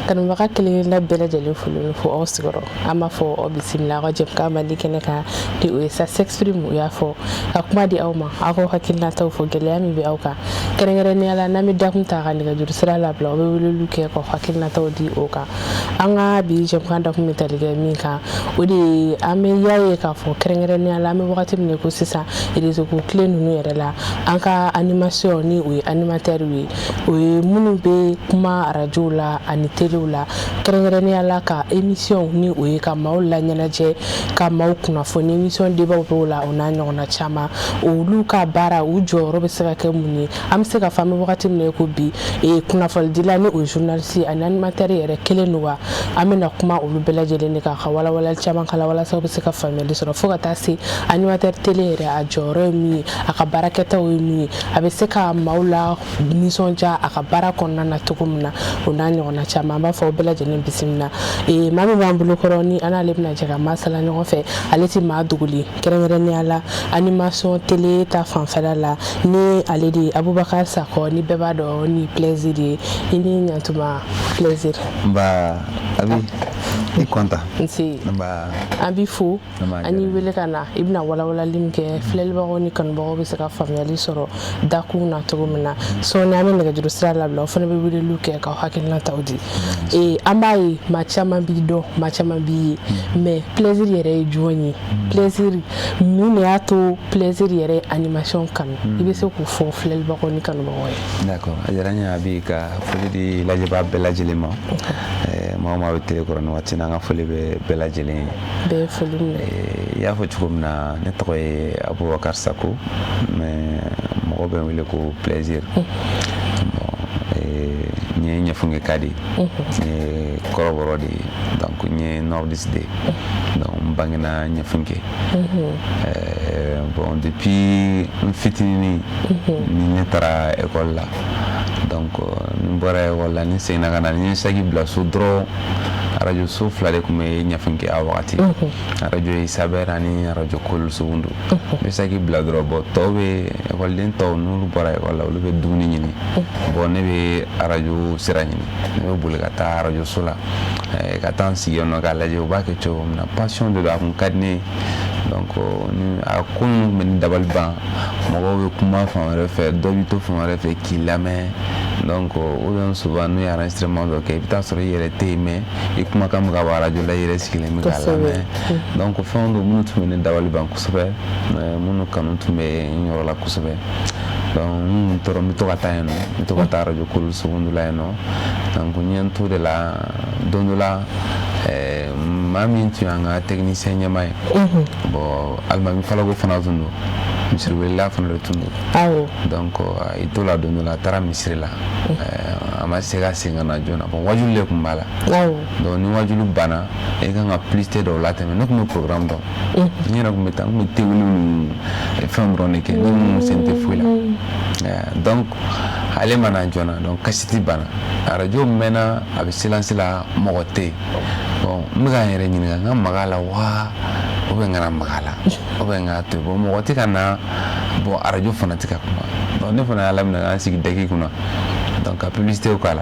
Kanubaga kelenkelenna bɛɛ lajɛlen folen fo aw sigiyɔrɔ. An b'a fɔ aw bisimila aw ka jɛmukan mandi kɛnɛ kan, ni o ye Ça s'exprime. U y'a fɔ ka kuma di aw ma, aw k'aw hakilinataw fɔ, gɛlɛya min bɛ aw kan kɛrɛnkɛrɛnnenya la. N'an bɛ dakun ta ka nɛgɛjuru sira labila, aw bɛ weleliw kɛ k'aw hakilinataw di o kan. An ka bi jɛmukan dakun bɛ tali kɛ min kan, o de ye an bɛ y'a ye k'a fɔ kɛrɛnkɛrɛnnenya la, an bɛ wagati min na ko sisan, réseau ko tile ninnu yɛrɛ la, an ka animation, ni o ye animateur ye, o ye minnu bɛ kuma arajow la ani telew la, kɛrɛnkɛrɛnnenya la ka émission, ni o ye ka maaw laɲɛnajɛ, ka maaw kunnafoni, émission débat b'o la, o n'a ɲɔgɔnna caman, olu ka baara, u jɔyɔrɔ bɛ se ka kɛ mun ye? An bɛ se ka fɔ an bɛ wagati min na ko bi, kunnafonidila, ni o ye journaliste, ani animateur yɛrɛ kelen don wa? An bɛna kuma olu bɛɛ lajɛlen de kan ka walawalali caman kala walasa u bɛ se ka faamuyali sɔrɔ, fo ka taa se animateur télé yɛrɛ, a jɔyɔrɔ ye min ye, a ka baarakɛtaw ye min ye, a bɛ se ka maaw la nisɔndiya a ka baara kɔnɔna na cogo min na, o n'a ɲɔgɔnna caman. An b'a fɔ aw bɛɛ lajɛlen bisimila. Maa min b'an bolo kɔrɔ, ni an n'ale bɛna jɛ ka masala ɲɔgɔn fɛ, ale tɛ maa dogolen, kɛrɛnkɛrɛnnenya la animation télé ta fanfɛla la, ni ale de ye Abubakar Sakɔ, ni bɛɛ b'a dɔn ni Plaisir ye. I ni ɲantuma, Plaisir. Nba Abi, i kɔntan. Nse. Nba. An b'i fo. An y'i wele ka na, i bɛna walawalali min kɛ, filɛlibagaw ni kanubagaw bɛ se ka faamuyali sɔrɔ dakun na cogo min na. Sɔɔni an bɛ nɛgɛjuru sira labila, o fana bɛ weleliw kɛ k'aw hakilinataw di. An b'a ye maa caman b'i dɔn, maa caman b'i ye, mais Plaisir yɛrɛ ye jɔn ye? Plaisir, mun de y'a to Plaisir yɛrɛ ye animation kanu? I bɛ se k'o fɔ filɛlibagaw ni kanubagaw ye. D'accord, a diyara n ye Abi, ka foli di lajɛbaa bɛɛ lajɛlen ma. Maa o maa bɛ télé kɔrɔ nin waati in na, an ka foli bɛ bɛɛ lajɛlen ye. Bɛɛ ye foli minɛ. I y'a fɔ cogo min na, ne tɔgɔ ye Abubakar Sako, mais mɔgɔw bɛ n wele ko Plaisir. Bon, n ye Ɲɛfungeka de ye, n ye kɔrɔbɔrɔ de ye, donc n ye nordiste de ye, donc n bangena Ɲɛfunke. Bon, depuis n fitinin ni ne taara école la, donc ni n bɔra école la, ni n seginna ka na, ni n ye saki bila so dɔrɔn, arajo so fila de tun bɛ Ɲɛfunke a wagati, arajo ye Saber ani arajo Kolo Sugundu. N bɛ saki bila dɔrɔn, bon, tɔw bɛ, ekɔliden tɔw, n'olu bɔra école la, olu bɛ dumuni ɲini, bon, ne bɛ arajo sira ɲini, ne bɛ boli ka taa arajo so la, ka taa n sigi yen nɔ k'a lajɛ u b'a kɛ cogo min na. Passion de don, a kun ka di ne ye. Donc ni a ko ninnu tun bɛ ne dabali ban, mɔgɔw bɛ kuma fan wɛrɛ fɛ, dɔ b'i to fan wɛrɛ fɛ k'i lamɛn. Donc ou bien souvent n'u ye enregistrement dɔ kɛ, i bɛ taa sɔrɔ i yɛrɛ tɛ yen, mais i kumakan bɛ ka bɔ arajo la, i yɛrɛ sigilen bɛ k'a lamɛn. Donc fɛnw don minnu tun bɛ ne dabali ban kosɛbɛ, minnu kanu tun bɛ n yɔrɔ la kosɛbɛ. Donc n kun tora, n bɛ to ka taa yen nɔ, n bɛ to ka taa arajo Kolo Sugundu la yen nɔ. Donc n ye n to de la, don dɔ la, maa min tun y'an ka technicien ɲɛmaa ye, bon, Alimami Falago fana tun don, misiriwelela fana de tun don. Donc i to la, don dɔ la a taara misiri la, a ma se ka segin ka na joona. Bon, wajulu de tun b'a la. Donc ni wajulu banna, i kan ka publicité dɔw latɛmɛ. Ne tun bɛ programme dɔn, n yɛrɛ tun bɛ taa, n tun bɛ tewuli ni fɛn dɔrɔn de kɛ, ne minnu sen tɛ foyi la. Donc ale ma na joona, donc kasiti banna, arajo mɛnna, a bɛ silence la, mɔgɔ tɛ yen. Bon, n bɛ ka n yɛrɛ ɲininka, n ka maga a la wa, ou bien n kana maga a la, ou bien n k'a to yen? Bon, mɔgɔ tɛ ka na, bon, arajo fana tɛ ka kuma. Donc ne fana y'a laminɛ k'an sigi dɛki kunna, donc ka publicité k'a la.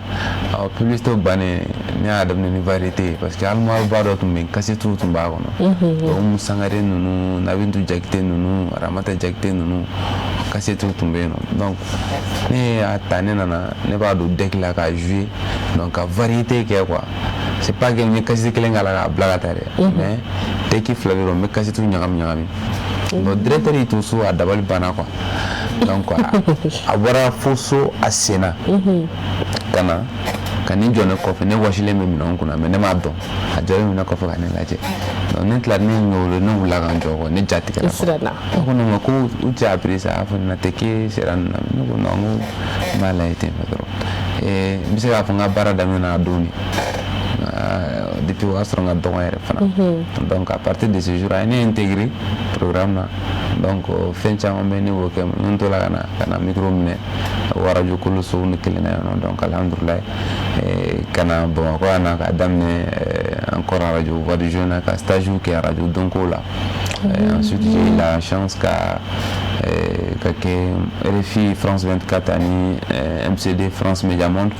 Ɔ, publicité bannen, ne y'a daminɛ ni variété ye, parce que armoire ba dɔ tun bɛ yen, cassette tun b'a kɔnɔ. Donc Umu Sangare ninnu, Nabintu Jakite ninnu, Ramata Jakite ninnu, cassette tun bɛ yen nɔ. Donc ne y'a ta, ne nana, ne b'a don deck la ka jouer, donc ka variété kɛ quoi. C'est pas que n ye cassette kelen k'a la k'a bila ka taa dɛ, mais deck fila de don, n bɛ cassette ɲagami ɲagami. Donc directeur y'i to so, a dabali banna quoi. Donc a bɔra fo so, a senna ka na ka ni jɔ ne kɔfɛ. Ne wɔsilen bɛ minɛnw kunna, mais ne m'a dɔn, a jɔlen bɛ ne kɔfɛ ka ne lajɛ. Donc ne tilala, ne ɲɛ ne wulila ka n jɔ kɔ, ne ja tigɛra. I a ko ne ma ko où tu as appris ça? A fɔ ne tɛ k'e sera nin na. Ne ko non, n ko n b'a lajɛ ten fɛ dɔrɔn. N bɛ se k'a fɔ n ka baara daminɛ a don de, depuis o y'a sɔrɔ n ka dɔgɔ yɛrɛ fana. Donc à partir de ce jour, a ye ne intégré programme na. Donc fɛn caman bɛ ne b'o kɛ, n to la ka na micro minɛ o arajo Kolo Sow ni kelen na yan nɔ. Donc alhamdulilayi, ka na Bamakɔ yan na ka daminɛ encore arajo Voix du Jeune na, ka stage kɛ arajo donko la. Ensuite j'ai eu la chance ka Ka kɛ RFI, France 24 ani MCD, France Media Monde.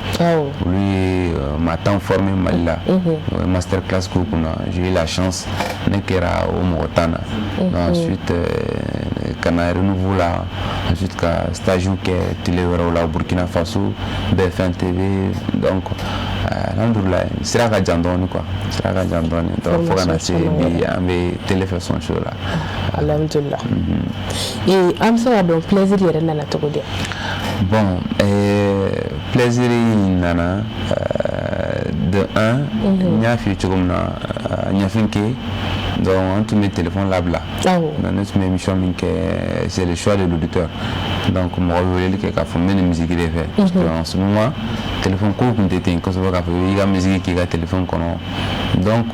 Olu ye maa 10 formé Mali la, o ye master class k'u kunna. J'ai eu la chance, ne kɛra o mɔgɔ 10 na. Donc ensuite ka na Renouveau la, ensuite ka stage kɛ télé wɛrɛw la, Burkina Faso, BFM TV. Donc alhamdulilayi, sira ka jan dɔɔni quoi, sira ka jan dɔɔni. Donc fo ka na se bi, an bɛ télé fɛ son show la. Alhamdulilah. An bɛ se ka dɔn Plaisir yɛrɛ nana cogo di? Bon, Plaisir nana de un, n y'a f'i ye cogo min na, Ɲafinke. Donc an tun bɛ téléphone labila. Donc ne tun bɛ émission min kɛ, c'est le choix de l'auditeur. Donc mɔgɔ bɛ weleli kɛ k'a fɔ n bɛ nin musique de fɛ, parce que en ce moment téléphone ko tun tɛ ten kosɛbɛ k'a fɔ i ka musique k'i ka téléphone kɔnɔ. Donc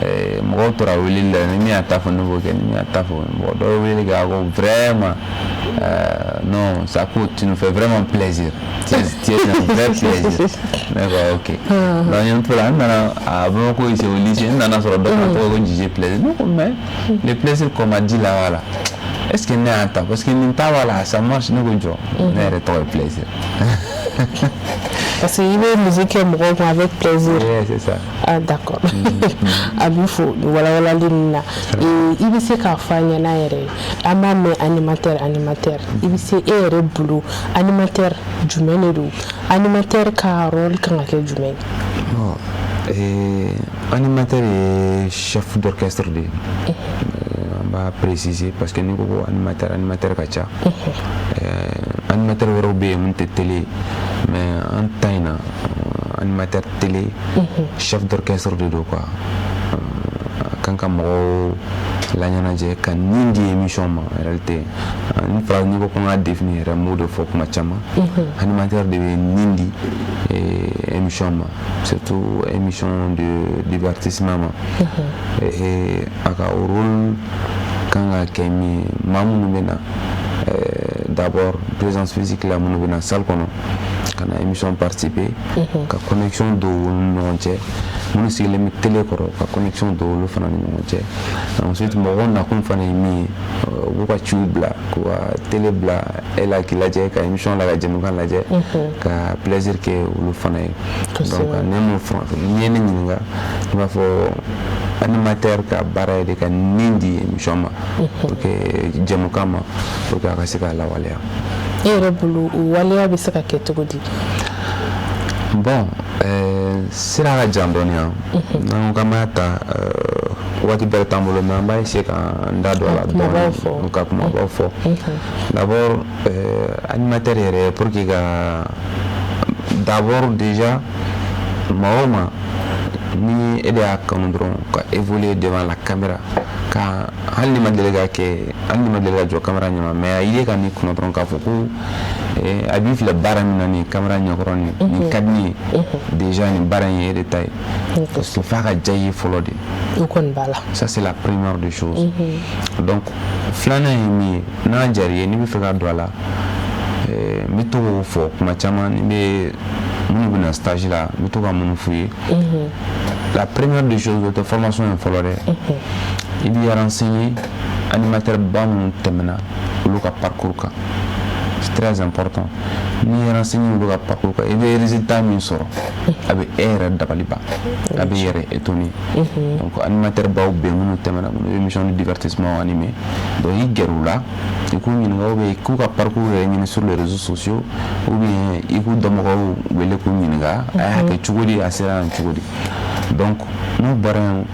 mɔgɔw tora weleli la, ni min y'a ta fɔ, ne b'o kɛ, ni min y'a ta fɔ. Bon, dɔw bɛ weleli kɛ, a ko vraiment, non, Sako, tu nous fais vraiment plaisir, tu es un vrai plaisir. Ne ko ok. Donc n tora, n nana à Bamako ici au lycée, n nana sɔrɔ dɔ fana tɔgɔ ko DJ Plaisir. Ne ko mais le plaisir qu'on m'a dit là, voilà, est-ce que ne y'a ta? Parce que nin ta, voilà, ça marche. Ne ko jɔ, ne yɛrɛ tɔgɔ ye Plaisir. Parce que i bɛ musique kɛ mɔgɔw kun avec plaisir. Yeah, c'est ça. Ah d'accord, a b'i fo walawalali nin na. I bɛ se k'a fɔ an ɲɛna yɛrɛ, an b'a mɛn animateur, animateur, i bɛ se e yɛrɛ bolo animateur jumɛn de don? Animateur ka rôle kan ka kɛ jumɛn ye? Bon, animateur ye chef d'orchestre de ye. An b'a préciser parce que n'i ko ko animateur, animateur ka ca. Animateur wɛrɛw bɛ yen mun tɛ télé, mais an ta in na, animateur télé, chef d'orchestre de don quoi. A kan ka mɔgɔw laɲɛnajɛ, ka nin di émission ma. En réalité, ni fɔra n'i ko ko n k'a définir yɛrɛ, n b'o de fɔ kuma caman. Animateur de bɛ nin di émission ma, surtout émission de divertissement ma. Et a ka rôle kan ka kɛ min ye, maa minnu bɛ na, d'abord présence physique la, minnu bɛ na salle kɔnɔ ka na émission participer, ka connexion don olu ni ɲɔgɔn cɛ, minnu sigilen bɛ télé kɔrɔ, ka connexion don olu fana ni ɲɔgɔn cɛ. Ensuite mɔgɔw nakun fana ye min ye, u b'u ka ciw bila, k'u ka télé bila e la k'i lajɛ, ka émission la, ka jɛmukan lajɛ, ka plaisir kɛ olu fana ye. Donc ne m'o fɔ, n'i ye ne ɲininka, ne b'a fɔ animateur ka baara ye de ka nin di émission ma, pour que jɛmukan ma, pour que a ka se k'a lawaleya. E yɛrɛ bolo, o waleya bɛ se ka kɛ cogo di? Bon, sira ka jan dɔɔni yan. N'an ko k'an b'a ta, waati bɛrɛ t'an bolo, mais an b'a essayer k'an da don a la dɔɔni, ka kumabaw fɔ. D'abord animateur yɛrɛ, pour que ka d'abord déjà, maa o maa ni e de y'a kanu dɔrɔn ka évoluer devant la caméra, ka hali ni ma deli ka kɛ, hali ni ma deli ka jɔ caméra ɲɛma, mais a ye ka n'i kunna dɔrɔn k'a fɔ ko a b'i filɛ baara min na nin caméra ɲɛkɔrɔ, nin nin ka di ne ye déjà, nin baara in ye e de ta ye, parce que f'a ka diya i ye fɔlɔ de. O kɔni b'a la. Ça, c'est la première des choses. Donc filanan ye min ye, n'a diyara i ye, n'i bɛ fɛ ka don a la, n bɛ to k'o fɔ kuma caman, ni bɛ minnu bɛ na stage la, n bɛ to ka minnu f'u ye, la première des choses, o tɛ formation ye fɔlɔ dɛ. I b'i renseigner animateur ba minnu tɛmɛna, olu ka parcours kan. C'est très important. N'i y'i renseigner olu ka parcours kan, i bɛ résultat min sɔrɔ, a bɛ e yɛrɛ dabali ban, a bɛ yɛrɛ étonné. Donc animateur baw bɛ yen minnu tɛmɛna, minnu bɛ émission de divertissement animé. Donc i gɛrɛ u la, i k'u ɲininka, ou bien i k'u ka parcours yɛrɛ ɲini sur les réseaux sociaux, ou bien i k'u dɔnbagaw wele k'u ɲininka a y'a kɛ cogo di, a sera yan cogo di. Donc n'o bɔra yen,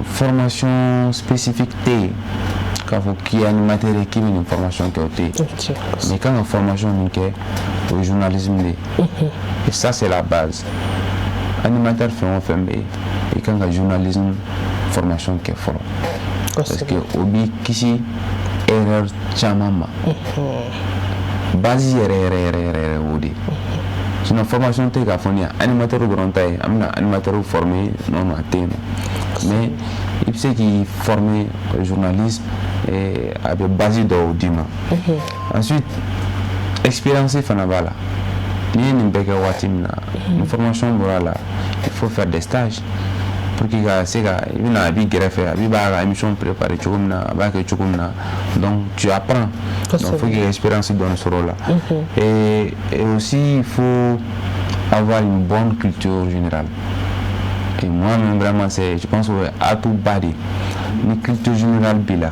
formation spécifique tɛ yen k'a fɔ k'i ye animateur ye k'i bɛ nin formation kɛ, o tɛ yen. Mais i kan ka formation min kɛ, o ye journalisme de ye, et ça, c'est la base. Animateur fɛn o fɛn bɛ yen, i kan ka journalisme formation kɛ fɔlɔ, parce que o b'i kisi erreur caman ma. Base yɛrɛ yɛrɛ yɛrɛ yɛrɛ yɛrɛ, o de ye. Sinon formation tɛ k'a fɔ nin ye animateur dɔrɔn ta ye, an bɛna animateur former, non non, a tɛ yen nɔ. Mais i bɛ se k'i former journalisme, a bɛ base dɔw d'i ma. Ensuite expérience fana b'a la. N'i ye nin bɛɛ kɛ waati min na, ni formation bɔra la, il faut faire des stages. Pour que ka se ka i bɛna a b'i gɛrɛfɛ, a b'i b'a ka émission préparer cogo min na, a b'a kɛ cogo min na, donc tu apprends. Donc faut que expérience dɔɔni sɔrɔ o la. Et aussi, il faut avoir une bonne culture générale. Et moi-même, vraiment, c'est, je pense que atout ba de ni culture générale b'i la.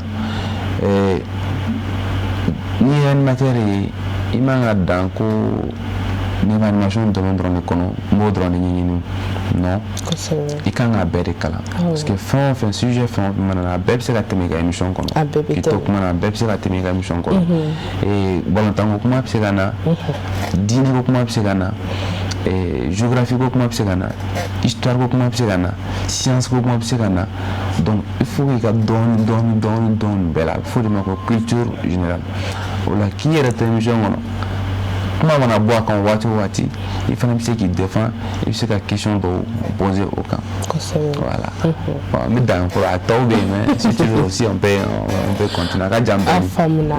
N'i ye animateur ye, i man ka dan ko ne bɛ animation dɔrɔn dɔrɔn de kɔnɔ, n b'o dɔrɔn de ɲɛɲini. Non, i kan k'a bɛɛ de kalan, parce que fɛn o fɛn, sujet fɛn o fɛn mana na, a bɛɛ bɛ se ka tɛmɛ i ka émission kɔnɔ. K'i to kuma na, a bɛɛ bɛ se ka tɛmɛ i ka émission kɔnɔ. Balontanko kuma bɛ se ka na, diinɛ ko kuma bɛ se ka na, géographie ko kuma bɛ se ka na, histoire ko kuma bɛ se ka na, science ko kuma bɛ se ka na. Donc il faut k'i ka dɔɔni dɔɔni dɔɔni dɔɔni bɛɛ la. A bɛ fɔ o de ma ko culture générale. O la, k'i yɛrɛ to émission kɔnɔ, kuma mana bɔ a kan waati o waati, i fana bɛ se k'i défend, i bɛ se ka question dɔw poser o kan. Voilà. Bon, n bɛ dan fɔlɔ, a tɔw bɛ yen, mais si tu veux aussi, on peut continuer, a ka jan. A faamuna.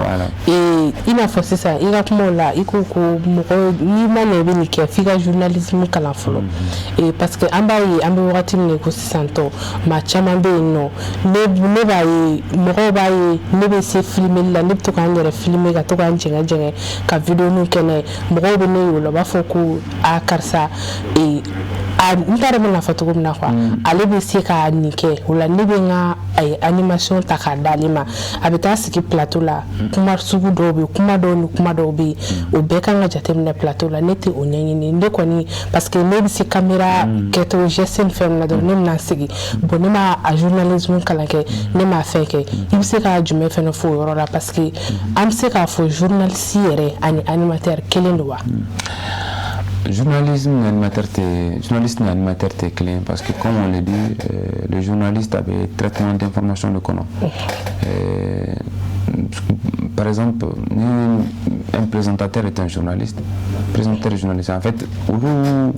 I n'a fɔ sisan, i ka kumaw la, i ko ko mɔgɔ n'i ma ɲɛ i bɛ nin kɛ, f'i ka journalisme kalan fɔlɔ, parce que an b'a ye, an bɛ wagati min na ko sisan tɔ, maa caman bɛ yen nɔ, ne b'a ye, mɔgɔw b'a ye, ne bɛ se filmeli la, ne bɛ to k'an yɛrɛ filmer, ka to k'an jɛngɛ jɛngɛ ka vidéo kɛ n'a ye. Mɔgɔw bɛ ne ye o la, u b'a fɔ ko a karisa, a n t'a dɔn n bɛna fɔ cogo min na quoi, ale bɛ se ka nin kɛ. O la, ne bɛ n ka animation ta k'a d'ale ma, a bɛ taa sigi plateau la. Kuma sugu dɔw bɛ yen, kuma dɔw ni kuma dɔw bɛ yen, o bɛɛ kan ka jateminɛ plateau la. Ne tɛ o ɲɛɲini, ne kɔni, parce que ne bɛ se caméra kɛcogo, geste ni fɛn min na dɔrɔn, ne bɛna sigi. Bon, ne ma a journalisme kalan kɛ, ne m'a fɛn kɛ. I bɛ se ka jumɛn fɛnɛ fɔ o yɔrɔ la? Parce que an bɛ se k'a fɔ journaliste yɛrɛ ani animateur kelen don wa? Journalisme ni animateur tɛ, journaliste ni animateur tɛ kelen, parce que comme on l'a dit, le journaliste avait traitement d'information de kɔnɔ. Par exemple, ni un présentateur est un journaliste, présentateur est journaliste, en fait, olu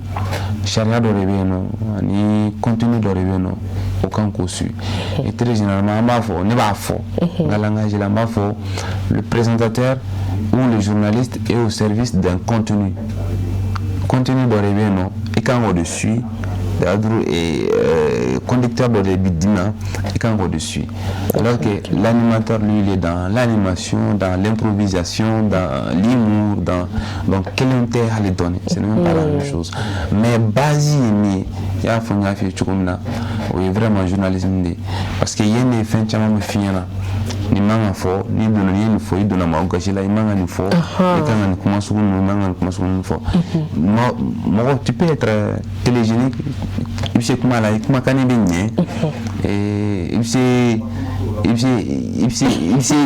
sariya dɔ de bɛ yen nɔ ani contenu dɔ de bɛ yen nɔ, o kan k'o suit. Et très généralement, an b'a fɔ, ne b'a fɔ n ka langage la, n b'a fɔ le présentateur ou le journaliste est au service d'un contenu. Contenu dɔ de bɛ yen nɔ, i kan k'o de suit, et conducteur dɔ de bɛ d'i ma, i kan k'o de suit. Alors que l'animateur, lui, il est dans l'animation, dans l'improvisation, dans l'humour, dans, donc kelen tɛ hali dɔɔni, ce n'est même pas la même chose. Mais base ye min ye, i y'a fɔ, n y'a f'i ye cogo min na, o ye vraiment journalisme de ye, parce que yen de fɛn caman bɛ f'i ɲɛna: nin man ka fɔ, n'i donna, n'i ye nin fɔ, i donna maaw gasi la, i man ka nin fɔ, i kan ka nin kuma sugu ninnu, i man ka nin kuma sugu ninnu fɔ. Mɔgɔ, tu peux être télégénique, i bɛ se kuma la, i kumakanni bɛ ɲɛ, i bɛ se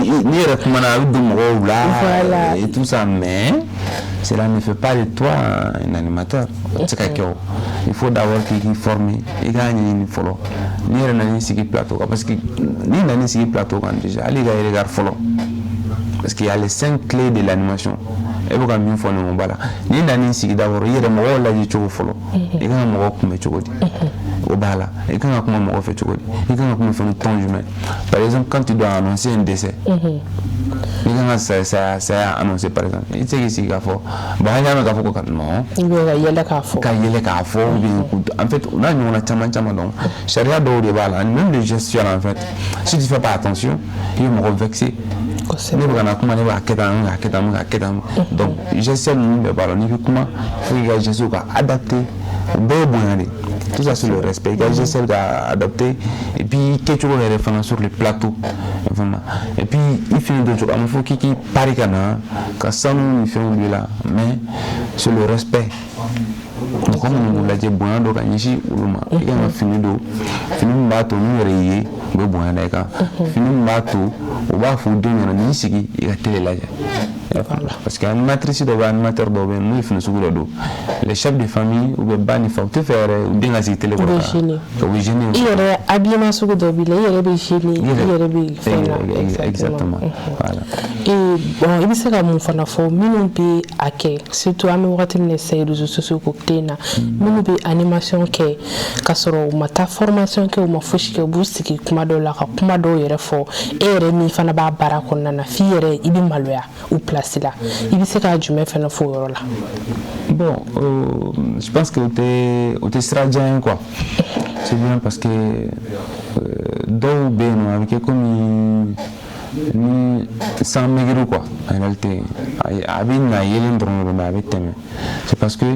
n'i yɛrɛ kumana, a bɛ don mɔgɔw la et tout ça, mais cela ne fait pas de toi un animateur. O tɛ se ka kɛ o. Il faut d'abord k'i k'i former, i k'a ɲɛɲini fɔlɔ. N'i yɛrɛ nan'i sigi plateau kan, parce que n'i nan'i sigi plateau kan déjà, hali i ka regard fɔlɔ, parce qu'il y a les cinq clés de l'animation, e bɛ ka min fɔ nin o b'a la. N'i nan'i sigi d'abord, i yɛrɛ mɔgɔw lajɛ cogo fɔlɔ, i kan ka mɔgɔw kunbɛ cogo di, o b'a la. I kan ka kuma mɔgɔ fɛ cogo di, i kan ka kuma fɛ ni ton jumɛn? Par exemple, quand tu dois annoncer un décès, n'i kan ka saya saya saya annoncer par exemple, i tɛ se k'i sigi k'a fɔ bon, an y'a mɛn k'a fɔ ko ka non. Ou bien ka yɛlɛ k'a fɔ. Ka yɛlɛ k'a fɔ, ou bien en fait, n'a ɲɔgɔnna caman caman. Donc sariya dɔw de b'a la, même le gestuel en fait, si tu fais pas attention, i bɛ mɔgɔ vexer. Ne bɛ ka na kuma, ne b'a kɛ tan, n bɛ k'a kɛ tan, n bɛ k'a kɛ tan. Donc gestuel ninnu bɛɛ b'a la. N'i bɛ kuma, faut k'i ka geste ka adapter, o bɛɛ ye bonya de. Tout ça, c'est le respect. I ka gestuel ka adapter, et puis kɛcogo yɛrɛ fana sur le plateau vraiment, et puis i fini don cogo, a ma fɔ k'i k'i pari ka na ka sanu ni fɛnw don i la, mais c'est le respect. Mɔgɔ minnu b'u lajɛ, bonya dɔ ka ɲɛsin olu ma. I kan ka fini don, fini min b'a to n'u yɛrɛ y'i ye, u bɛ bonya da i kan, fini min b'a to u b'a fɔ u denw ɲɛna n'i sigi i ka télé lajɛ, parce que animatrice dɔ bɛ, animateur dɔw bɛ yen, n'u ye fini sugu dɔ don, les chefs de famille ou bien ba ni fa, u tɛ fɛ yɛrɛ u den ka sigi télé kɔrɔ. U bɛ gêner. U bɛ gêner. I yɛrɛ habillement sugu dɔ b'i la, i yɛrɛ bɛ gêner, i yɛrɛ bɛ fɛn na. Exactement, voilà. Et bon, i bɛ se ka mun fana fɔ minnu bɛ a kɛ, surtout an bɛ wagati min na sisan, réseaux sociaux ko tɛ na, minnu bɛ animation kɛ ka sɔrɔ u ma taa formation kɛ, u ma fosi kɛ, u b'u sigi kuma dɔw la ka kuma dɔw yɛrɛ fɔ, e yɛrɛ min fana b'a baara kɔnɔna na, f'i yɛrɛ i bɛ maloya u place. place la. I bɛ se ka jumɛn fana fɔ o yɔrɔ la? Bon, je pense que o tɛ sira jan ye quoi. C'est bien parce que dɔw bɛ yen nɔ, a bɛ kɛ komi ni san maigri quoi. En réalité, a bɛ na yelen dɔrɔn de, mais a bɛ tɛmɛ. C'est parce que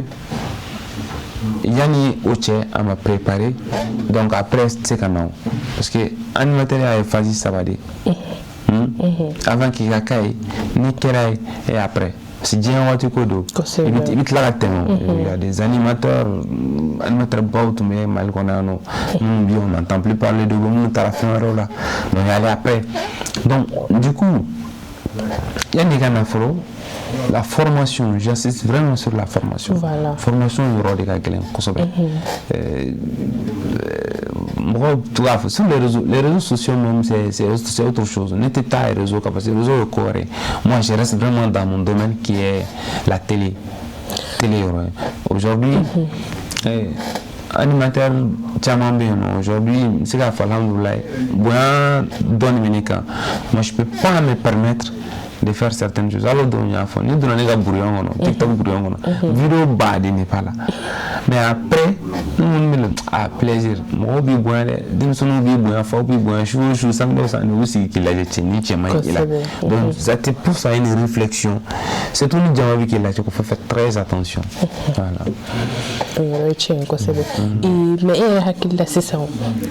yanni o cɛ, a ma préparé. Donc après, tɛ se ka na o, parce que animateur y'a ye phase saba de ye: avant k'i ka k'a ye, n'i kɛra ye, et après. Parce que diɲɛ waati ko don, i bɛ tila ka tɛmɛ. Il y a des animateurs, animateurs baw tun bɛ Mali kɔnɔ yan nɔ, minnu bi, on n'entend plus parler de, minnu taara fɛn wɛrɛw la. Donc il y a après. Donc du coup, yanni i ka na fɔlɔ, la formation, j'insiste vraiment sur la formation. Formation yɔrɔ de ka gɛlɛn kosɛbɛ. Mɔgɔw to k'a fɔ sur les réseaux, les réseaux sociaux même, c'est autre chose. Ne tɛ taa réseau kan, parce que réseau ye ko wɛrɛ ye. Moi, je reste vraiment dans mon domaine qui est la télé. Télé yɔrɔ ye aujourd'hui, animateur caman bɛ yen nɔ aujourd'hui, n bɛ se k'a fɔ alhamdulilayi, bonya dɔɔni bɛ ne kan. Moi, je peux pas me permettre de faire certaines choses. Alors donc, y'a fɔ, n'i donna ne ka brouillon kɔnɔ, TikTok brouillon kɔnɔ, vidéo baden de b'a la. Mais après, n kɔni bɛ a plaisir, mɔgɔw b'i bonya dɛ, denmisɛnninw b'i bonya, faw b'i bonya, su o su, samedi o samedi, u bɛ sigi k'i lajɛ, cɛ ni cɛ man ɲi i la. Donc ça te pousse à une réflexion, surtout ni jama bɛ k'i lajɛ, ko faut faire très attention, voilà. O yɔrɔ ye tiɲɛ ye kosɛbɛ. Mais e yɛrɛ hakili la sisan,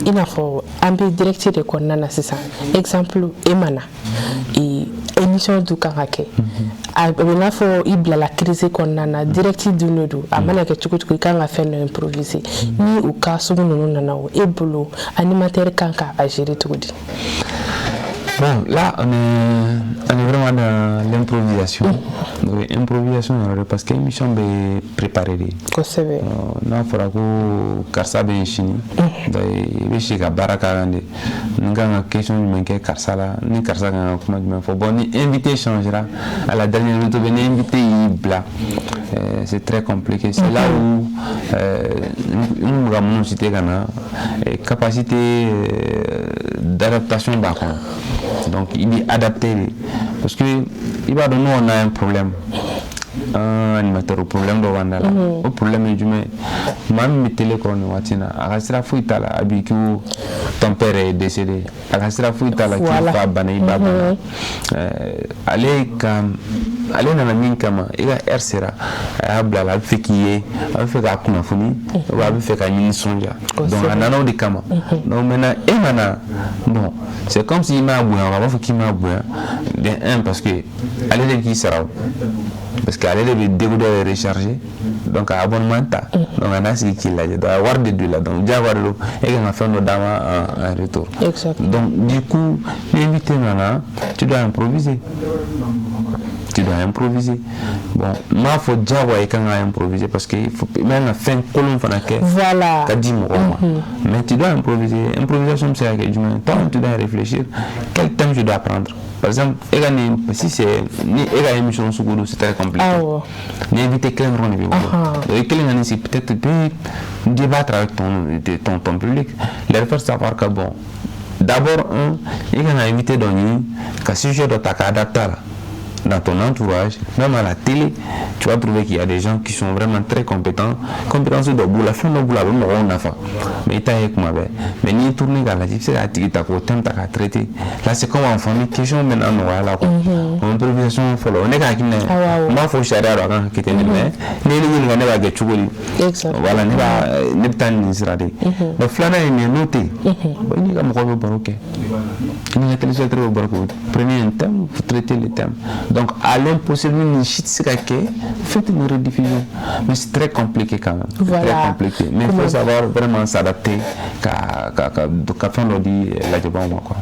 i n'a fɔ an bɛ direct de kɔnɔna na sisan, exemple, e ma na, émission dun kan ka kɛ, a bɛ n'a fɔ i bilala crise kɔnɔna na, direct dun de don, a mana kɛ cogo cogo, i kan ka fɛn dɔ improviser. Ni o cas sugu ninnu nana, o e bolo, animateur kan ka a gérer cogo di? Bon, là, on est vraiment dans l'improvisation. Donc, improvisation, parce que l'émission est préparée. Kosɛbɛ. N'a fɔra ko karisa bɛ yen sini, i bɛ si ka baara k'a kan de. N kan ka question jumɛn kɛ karisa la, ni karisa kan ka kuma jumɛn fɔ. Bon, ni invité changera à la dernière minute, ni invité y'i bila, c'est très compliqué. C'est là où n bɛ ka minnu citer ka na, capacité d'adaptation b'a kɔnɔ. Donc il est adapté, parce que i b'a dɔn, nous, on a un problème, un animateur, o problème dɔ b'an da la. O problème ye jumɛn ye? Maa min bɛ télé kɔrɔ nin waati in na, a ka sira foyi t'a la a b'i ko ton père est décédé, a ka sira foyi t'a la k'i fa bana, i ba bana. Ale ka, ale nana min kama, i ka heure sera, a y'a bila a la, a bɛ fɛ k'i ye, a bɛ fɛ k'a kunnafoni, a bɛ fɛ ka nisɔndiya. Donc a nana o de kama. Donc maintenant, e nana, bon, c'est comme si i m'a bonya, a b'a fɔ k'i m'a bonya de un, parce que ale de k'i sara o, parce que ale de bɛ décodeur recharger, donc a abonnement ta, donc a n'a sigi k'i lajɛ, donc a wari de don i la. Donc diyagoya de don, e kan ka fɛn dɔ d'a ma en retour. Donc du coup, ni invité nana, tu dois improviser, tu dois improviser. Bon, n m'a fɔ diyagoya i kan ka improviser, parce que il faut i man ka fɛn kolon fana kɛ ka di mɔgɔw ma, mais tu dois improviser. Improvisation bɛ se ka kɛ jumɛn ye? Toi, tu dois réfléchir quel thème tu dois prendre. Par exemple, e ka nin, si c'est ni e ka émission sugu don, c'est très compliqué. Ni invité kelen dɔrɔn de b'i bolo, donc i kelen ka nin sigi, peut-être peut débattre avec ton public, leur faire savoir que bon, d'abord un, i kan ka invité dɔ ɲini ka sujet dɔ ta k'a adapter a la. Dans ton entourage, même à la télé, tu vas trouver qu'il y a des gens qui sont vraiment très compétents. Compétence dɔ b'u la, fɛn dɔ b'u la, a bɛ mɔgɔw nafa. Mais i t'a ye kuma bɛɛ. Mais n'i ye tourner k'a lajɛ, i bɛ se k'a tigi ta k'o thème ta k'a traiter. Là, c'est comme en famille, question bɛ na nɔgɔya la quoi. O improvisation fɔlɔ, o ne ka hakilina ye. N b'a fɔ sariya don, a kan ka kɛ ten de, mais n'i ye ne ɲininka, ne b'a kɛ cogo di? Voilà, ne b'a ne bɛ taa nin sira de. Donc filanan ye min ye, n'o tɛ yen, i n'i ka mɔgɔw bɛ baro kɛ. I n'i ka téléspectateurs bɛ baro kɛ. Prenez un thème, vous traitez le thème. Donc, à l'impossible, ni si tɛ se ka kɛ, faites une rediffusion. Mais c'est très compliqué quand même. Très compliqué. Mais il faut savoir vraiment s'adapter ka fɛn dɔ di lajɛbaaw ma quoi.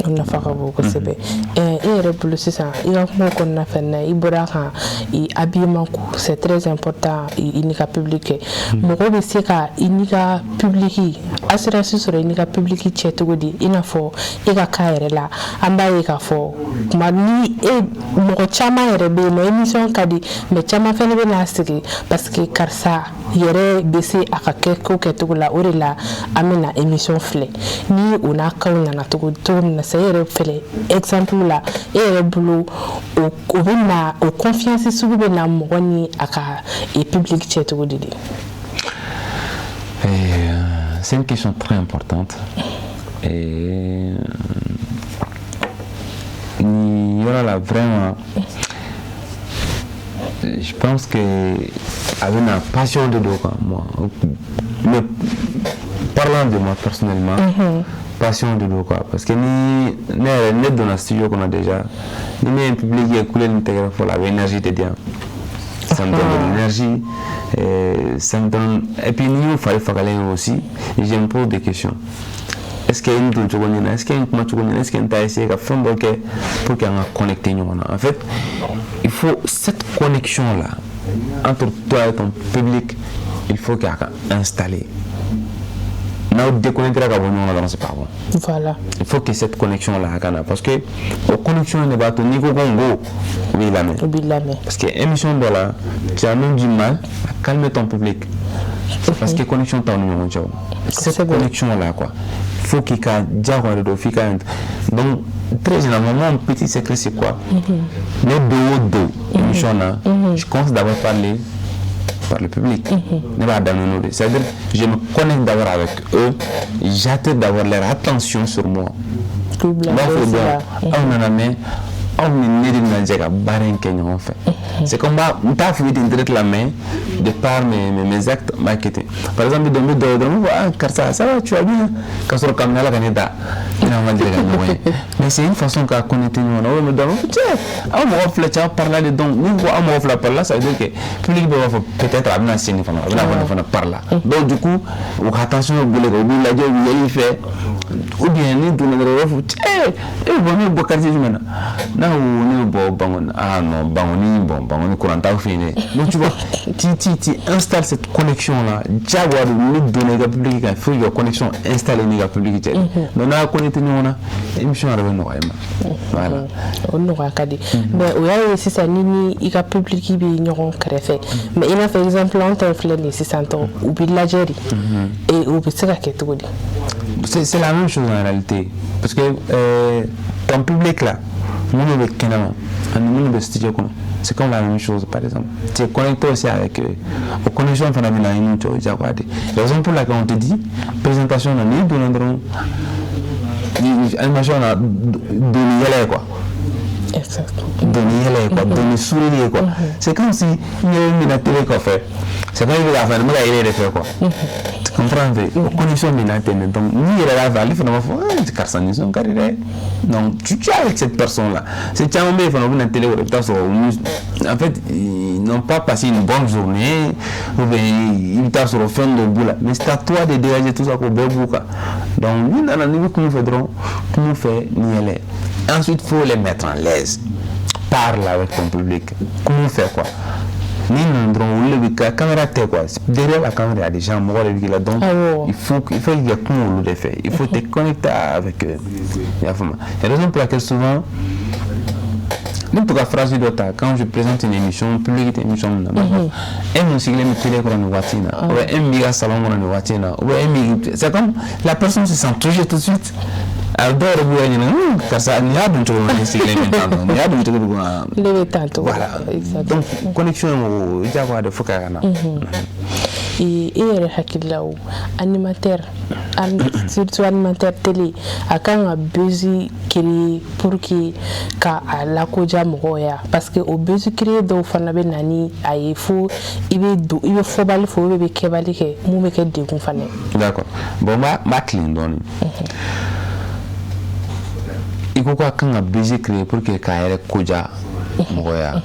O nafa ka bon kosɛbɛ. E yɛrɛ bolo sisan, i ka kuma kɔnɔna fɛnɛ na, i bɔra kan habillement ko, c'est très important. I n'i ka public kɛ, mɔgɔ bɛ se ka i n'i ka public assurance sɔrɔ i n'i ka public cɛ cogo di? I n'a fɔ e ka cas yɛrɛ la, an b'a ye k'a fɔ tuma ni e mɔgɔ Mɔgɔ caman yɛrɛ bɛ yen nɔ, émission ka di, mais caman fɛnɛ bɛ n'a sigi parce que karisa yɛrɛ bɛ se a ka kɛ ko kɛcogo la. O de la an bɛ na émission filɛ ni o n'a kaw nana cogo cogo min na sa. E yɛrɛ filɛ, exemple la, e yɛrɛ bolo, o bɛ na, o confiance sugu bɛ na mɔgɔ ni a ka public cɛ cogo di de? C'est une question très importante. Et nin yɔrɔ la, vraiment, je pense que a bɛna passion de don quoi. Moi, mais parlant de moi personnellement, passion de don quoi, parce que ni ne yɛrɛ ne donna studio kɔnɔ déjà, ni ne ye public ye kule ni tɛgɛrɛ fɔ la, a bɛ énergie de di yan, ça me donne de l'énergie, ça me donne. Et puis ni y'o fari fagalen ye aussi, je me pose des questions: est-ce que n don cogo ɲɛna, est-ce que n kuma cogo ɲɛna, est-ce que n t'a essayer ka fɛn dɔ kɛ pour que an ka connecter ɲɔgɔn na? En fait, il faut cette connexion là entre toi et ton public, il faut k'a ka installer. N'aw déconnectera ka bɔ ɲɔgɔn na dɔrɔn, c'est pas bon. Il faut que cette connexion là ka na, parce que o connexion de b'a to n'i ko ko n ko, u b'i lamɛn. U b'i lamɛn. Parce que émission dɔ la, tu as même du mal à calmer ton public. C'est parce que connexion t'aw ni ɲɔgɔn cɛ o. Cette connexion là quoi, faut qu'il ka diyagoya de don, f'i ka. Donc très généralement, mon petit secret, c'est quoi? Ne don o don émission na, je commence d'abord par le public. Ne b'a daminɛ n'o de, c'est-à-dire je me connecte d'abord avec eux, j'attire d'abord leur attention sur moi. K'u bila N b'a fɔ buzz la. Donc aw nana, mais aw ni ne de bɛna jɛ ka baara in kɛ ɲɔgɔn fɛ. C'est comme b'a n t'a f'i ye ten direct la, mais de par mes actes n b'a kɛ ten. Par exemple, dɔn bɛ dɔw ye dɔrɔn, n b'a fɔ: «Ah karisa, ça va, tu vas bien?» K'a sɔrɔ kabini Ala ka ne da, ne n'aw ma deli ka ɲɔgɔn ye, mais c'est une façon ka connecter ɲɔgɔn na. O bɛ dɔn cɛ, aw mɔgɔ fila cɛ, aw parla de. Donc ni ko aw mɔgɔ fila parla, ça veut dire que public bɛɛ b'a fɔ peut-être a bɛna sini fana, a bɛna fɔ nin fana parla. Donc du coup, u ka attention bɛ boli kan, u b'i lajɛ, u bɛ yɛlɛ i fɛ. Ou bien ni donna dɔrɔn, u b'a fɔ: «Cɛ, e bɛ bɔ, ne bɛ bɔ quartier jumɛn na?» N'a ko ne bɛ bɔ Bankoni. «Ah non, Bankoni, bon, Bankoni courant t'aw fɛ yen dɛ.» Donc tu vois, tu installes cette connexion là diyagoya don. Ni donna i ka public kan, il faut k'i ka connexion installer n'i ka public cɛ. Donc n'a y'a connecté ɲɔgɔn na, émission yɛrɛ bɛ nɔgɔya i ma, voilà. O nɔgɔya ka di, mais o y'a ye sisan ni i ka public bɛ ɲɔgɔn kɛrɛfɛ. Mais i n'a fɔ exemple, anw ta filɛ nin ye sisan tɔ, u bɛ lajɛ de, et o bɛ se ka kɛ cogo di? C'est la même chose en réalité. Parce que ton public là, minnu bɛ kɛnɛma ani minnu bɛ studio kɔnɔ, c'est comme la même chose par exemple. Tu es connecté aussi avec eux. O connexion fana bɛ na i n'u cɛ, o diyagoya de. Raison pour laquelle on te dit, présentation na, n'i donna dɔrɔn, animation na, donni yɛlɛ ye quoi. Donni yɛlɛ ye quoi, donni sourire ye quoi. C'est comme si n yɛrɛ bɛna télé kɔfɛ. C'est pas i bɛ k'a fɛ, n bɛ ka yɛlɛ de fɛ quoi. Tu comprends un peu? O connexion bɛ na ten. Donc n'i yɛrɛ b'a fɛ, ale fana b'a fɔ: «Ah karisa nisɔn ka di dɛ.» Donc tu es avec cette personne là. C'est caman bɛ yen fana, u bɛ na télé kɔrɔ, i bɛ taa sɔrɔ en fait ils n'ont pas passé une bonne journée, ou bien i bɛ taa sɔrɔ fɛn dɔ b'u la, mais c'est à toi de dégager tout ça k'o bɛɛ b'u kan. Donc n'i nana, n'i bɛ kuma u fɛ dɔrɔn, kuma u fɛ ni yɛlɛ. Ensuite, faut les mettre en l'aise. Parle avec ton public, kuma u fɛ quoi. N'i nana dɔrɔn, olu de bɛ ka caméra tɛ quoi. Derrière la caméra, il y a des gens, mɔgɔ de bɛ k'i la. Donc il faut k'i ka kuma olu de fɛ, il faut te connecter avec eux, i y'a faamu? La raison pour laquelle souvent ne bɛ to ka phrase dɔ ta quand je présente une émission, public tɛ émission min na, e mun sigilen bɛ télé kɔrɔ nin waati in na, ou bien e min b'i ka salon kɔnɔ nin waati in na, ou bien e min, c'est comme la personne se sent touchée tout de suite. A dɔw yɛrɛ b'u yɛrɛ ɲininka: «Karisa nin y'a dun cogo min, ne sigilen bɛ tan tɔ, nin y'a dun cogo di?» Ne bɛ tan cogo. Voilà, donc connexion o diyagoya de fo ka na. E yɛrɛ hakili la, o animateur, surtout animateur télé, a kan ka buzz créer pour que ka a lakoja mɔgɔw ya? Parce que o buzz créer dɔw fana bɛ na ni a ye fo i bɛ don, i bɛ fɔbali fɔ, ou bɛ kɛbali kɛ, mun bɛ kɛ degun fana ye. D'accord, bon, n b'a tilen dɔɔnin. I ko k'a kan ka buzz créer pour que k'a yɛrɛ koja mɔgɔ ya.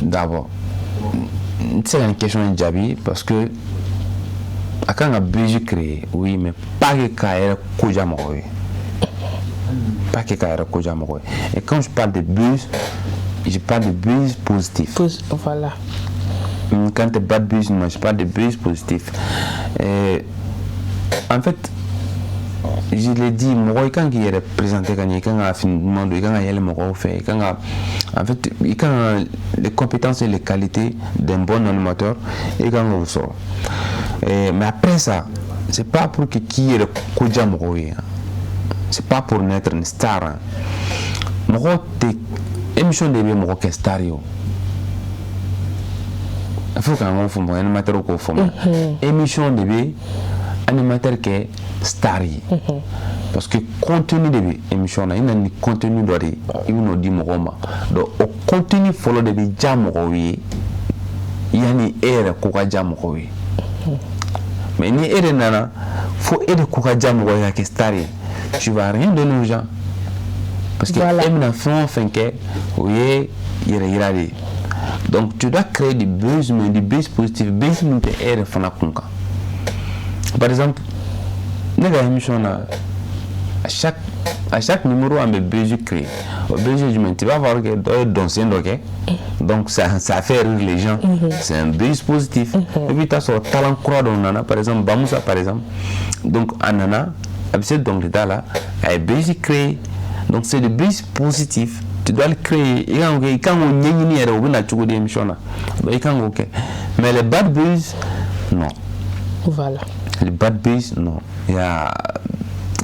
D'abord, n tɛ se ka nin question in jaabi, parce que a kan ka buzz créer, oui, mais pas que k'a yɛrɛ koja mɔgɔw ye, pas que k'a yɛrɛ koja mɔgɔw ye. Et quand je parle de buzz, je parle de buzz positif. Voilà. Quand tu bad buzz, moi je parle de buzz positif. Et en fait, Je l'ai dit, mɔgɔ i kan k'i yɛrɛ présenter ka ɲɛ, i kan ka fini duman don, i kan ka yɛlɛ mɔgɔw fɛ, i kan ka, en fait, i kan ka les compétences et les qualités d'un bon animateur, i kan k'o sɔrɔ. Mais après ça, c'est pas pour que k'i yɛrɛ ko diya mɔgɔw ye, c'est pas pour naître une star, hein. Mɔgɔ tɛ, émission de bɛ mɔgɔ kɛ star ye. O il faut k'an k'o faamu, animateur k'o faamu, émission de bɛ animateur kɛ star ye, parce que contenu de bɛ émission na. I nana ni contenu dɔ de ye, i bɛ n'o di mɔgɔw ma. Donc o contenu fɔlɔ de bɛ diya mɔgɔw ye yanni e yɛrɛ ko ka diya mɔgɔw ye. Mais ni e de nana fo e de ko ka diya mɔgɔw ye ka kɛ star ye, tu vas rien donner aux gens, parce que e bɛna fɛn o fɛn kɛ, o ye yɛrɛ yira de ye. Donc tu dois créer du buzz, mais du buzz positif, buzz min tɛ e yɛrɛ fana kun kan. Par exemple, ne ka émission na, à chaque numéro, an bɛ buzz créer. O buzz ye jumɛn? Tu vas voir que dɔ ye dɔnsen dɔ kɛ, donc ça fait rire les gens, c'est un buzz positif. Et puis i t'a sɔrɔ talent kura dɔ nana, par exemple Bamusa par exemple. Donc a nana, a bɛ se dɔnkilida la, a ye buzz créer. Donc c'est du buzz positif, tu dois le créer. I kan k'o kɛ, i kan k'o ɲɛɲini yɛrɛ, o bɛ na cogo di émission na. Donc i kan k'o kɛ. Mais les bad buzz, non. Les bad buzz, non. Il y a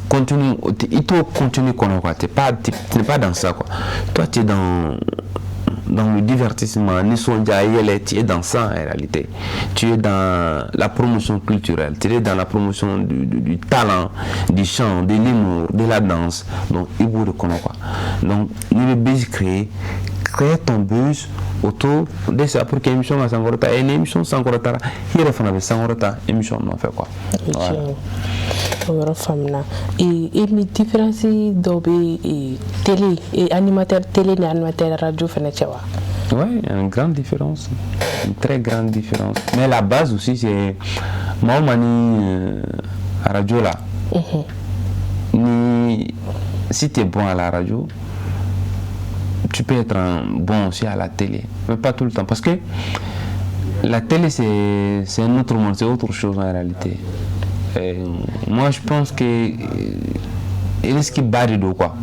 contenu, i t'o contenu kɔnɔ quoi, tu n'es pas dans ça quoi. Toi, tu es dans le divertissement, nisɔndiya, yɛlɛ, tu es dans ça en réalité. Tu es dans la promotion culturelle, tu es dans la promotion du talent, du chant, de l'humour, de la danse. Donc i b'o de kɔnɔ quoi. Donc n'i bɛ buzz créer, crée ton buzz autour de ça pour que émission ka sankɔrɔta. Et ni émission sankɔrɔtara, i yɛrɛ fana bɛ sankɔrɔta émission nɔfɛ quoi. Voilà. O yɔrɔ faamuna. E mi différence dɔ bɛ télé, animateur télé ni animateur radio fɛnɛ cɛ wa? Oui, il y a une grande différence, une très grande différence. Mais la base aussi, c'est maa o maa ni radio la, ni si tu es bon à la radio, tu peux être un bon aussi à la télé, mais pas tout le temps, parce que la télé, c'est un autre monde, c'est autre chose en réalité. Et moi, je pense que risque ba de don quoi.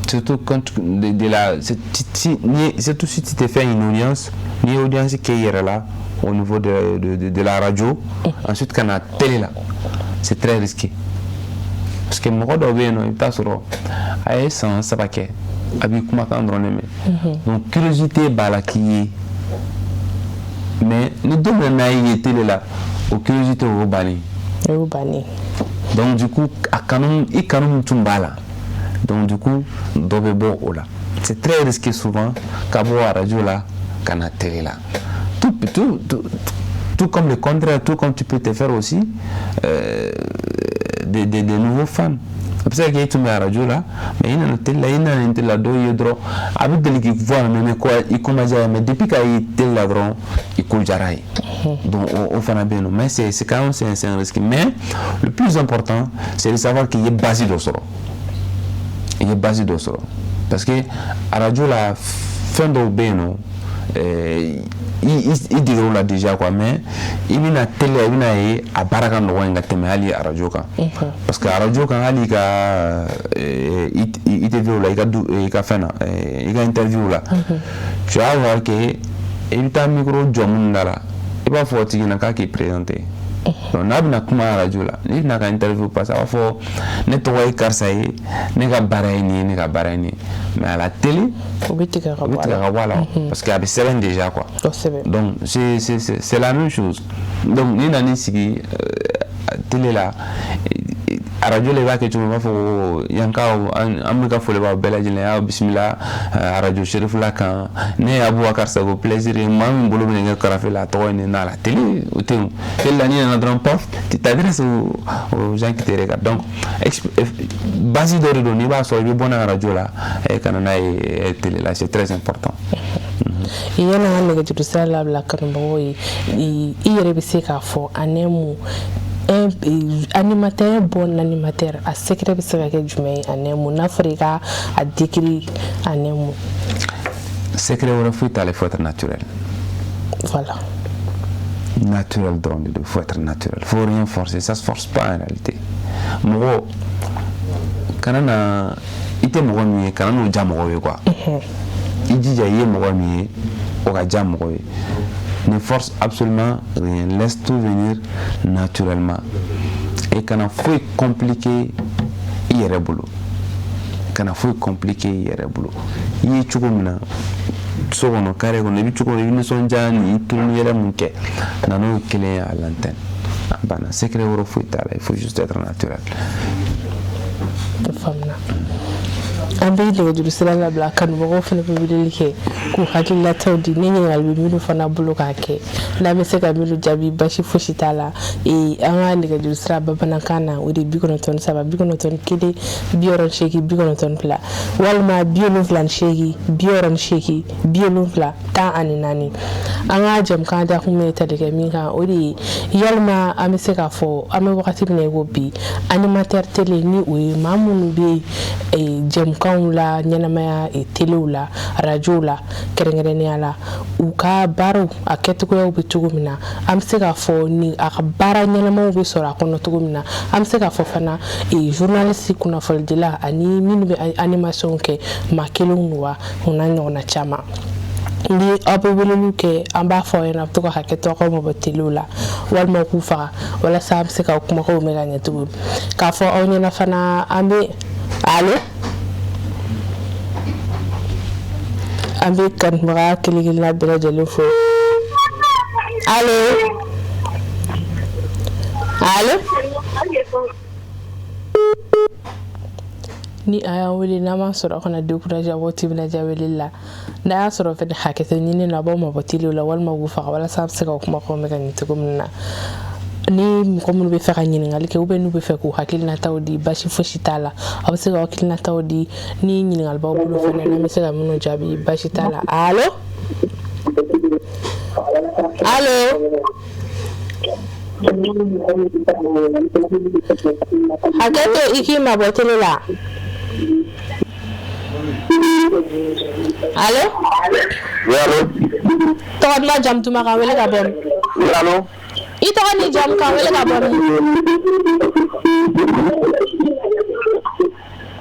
Surtout quand tu, de la si, surtout si tu te fais une audience, ni audience qui est là au niveau de la radio, ensuite quand la télé là, c'est très risqué. Parce que mɔgɔ dɔw bɛ yen nɔ, i bɛ taa sɔrɔ a ye san 3 kɛ, a b'i kumakan dɔrɔn de mɛn. Donc curiosité b'a la k'i ye, mais ni don min n'a ye télé la, o curiosité o y'o bannen. O y'o bannen. Donc du coup, a kanu, i kanu min tun b'a la, donc du coup dɔ bɛ bɔ o la. C'est très risqué souvent ka bɔ radio la ka na télé la. Tout, tout, tout, tout comme le contraire, tout comme tu peux te faire aussi des nouveaux fans. A bɛ se ka kɛ e tun bɛ radio la, mais i nana télé la, i nana télé la, dɔw ye dɔrɔn a bɛ deli k'i fɔ mais ko i ko ma diya ye, mais depuis k'a ye télé la dɔrɔn, i ko diyara ye. Donc o fana bɛ yen nɔ, mais c'est quand même c'est un risque. Mais le plus important, c'est de savoir qu'il ye base dɔ sɔrɔ, i ye base dɔ sɔrɔ, parce que radio la, fɛn dɔw bɛ yen nɔ, i degera o la déjà quoi. Mais i bɛna télé la, i bɛna ye a baara ka nɔgɔn ka tɛmɛ hali radio kan, parce que radio kan, hali i ka ITV la, i ka du, i ka fɛn na, i ka interview la, tu vas voir que i bɛ taa micro jɔ minnu da la, i b'a fɔ o tigi ɲɛna k'a k'i présenter. Donc n'a bɛna kuma radio la, n'i bɛna ka interview passer, a b'a fɔ ne tɔgɔ ye karisa ye, ne ka baara ye nin ye, ne ka baara ye nin ye. Mais à la télé, o bɛ tigɛ ka o bɛ bɔ a tigɛ la. Ka bɔ a la, parce que a bɛ sɛbɛn déjà quoi. Kosɛbɛ. Donc c'est la même chose. Donc n'i nan'i sigi télé la, radio la, i b'a kɛ cogo min, i b'a fɔ ko yankaw, an bɛ ka foli b'aw bɛɛ lajɛlen, aw bisimila radio Cherifla kan, ne ye Abubakar Sago Plaisir ye, maa min bolo bɛ nɛgɛ karafe la, a tɔgɔ ye nin na. La télé, o tɛ yen. Télé la, n'i nana dɔrɔn, paf, tu t'adresses aux gens qui te regardent. Donc base dɔ de don, n'i b'a sɔrɔ i bɛ bɔ n'a radio la ka na n'a ye télé la, c'est très important. Yanni an ka nɛgɛjuru sira labila kanubagaw ye, i yɛrɛ bɛ se k'a fɔ en un mot, un animateur, un bon animateur, a secret bɛ se ka kɛ jumɛn ye en un mot, n'a fɔra i ka a décrire en un mot? Secret wɛrɛ foyi t'ale, faut être naturel. Naturel dɔrɔn de don, faut être naturel, faut rien forcer, ça se force pas en réalité. Mɔgɔ Kana na i tɛ mɔgɔ min ye, kana n'o diya mɔgɔw ye quoi. I jija i ye mɔgɔ min ye, o ka diya mɔgɔw ye. Ne force absolument rien, laisse tout venir naturellement et kana foyi compliquer i yɛrɛ bolo, kana foyi compliquer i yɛrɛ bolo. I ye cogo min na so kɔnɔ, carré kɔnɔ, i bɛ cogo min, i bɛ nisɔndiya ni i tulon ni yɛlɛ mun kɛ, na n'o kelen ye à l'antenne. A banna, secret wɛrɛ foyi t'a la, il faut juste être naturel. Faamuna. An bɛ nɛgɛjuru sira labila, kanubagaw fana bɛ weleli kɛ k'u hakililataw di, ni ɲininkali bɛ minnu fana bolo k'a kɛ, n'an bɛ se ka minnu jaabi, basi fosi t'a la. An ka nɛgɛjuru sira bamanankan na, o de ye 93 91 68 92, walima 78 68 70 14. An ka jɛmukan dakun bɛ tali kɛ min kan, o de ye yalima an bɛ se k'a fɔ an bɛ wagati min na i ko bi, animateur télé, ni o ye maa minnu bɛ jɛmukanw la ɲɛnamaya telew la, arajow la kɛrɛnkɛrɛnnenya la, u ka baaraw a kɛcogoyaw bɛ cogo min na, an bɛ se k'a fɔ ni a ka baara ɲɛnamaw bɛ sɔrɔ a kɔnɔ cogo min na. An bɛ se k'a fɔ fana journaliste, kunnafonidila ani minnu bɛ animation kɛ, maa kelenw don wa, o n'a ɲɔgɔnna caman. Ni aw bɛ weleliw kɛ, an b'a fɔ aw ɲɛna, a bɛ to ka hakɛ to aw ka mabɔ telew la walima k'u faga, walasa an bɛ se ka kumakanw mɛn ka ɲɛ cogo min. K'a fɔ aw ɲɛna fana, an bɛ allo, an bɛ kanubaga kelen kelenna bɛɛ lajɛlen fo. Allo, allo, ni a y'an wele n'an m'a sɔrɔ, aw kana décourager, aw b'aw timinadiya weleli la. N'a y'a sɔrɔ fɛnɛ hakɛto ɲini na, a b'aw mabɔ telew la walima k'u faga, walasa a bɛ se ka kumakanw mɛn ka ɲɛ cogo min na. Ni mɔgɔ minnu bɛ fɛ ka ɲininkali kɛ, ou bien n'u bɛ fɛ k'u hakilinataw di, basi fosi t'a la, aw bɛ se k'aw hakilinataw di. Ni ɲininkali b'aw bolo fɛnɛ, n'an bɛ se ka minnu jaabi, basi t'a la. Allo, allo, hakɛ to i k'i mabɔ tele la. Allo. Oui, allo. Tɔgɔ duman, jamu duman, k'an wele ka bɔ min? Oui, allo. I tɔgɔ ni jamu, k'an wele ka bɔ min?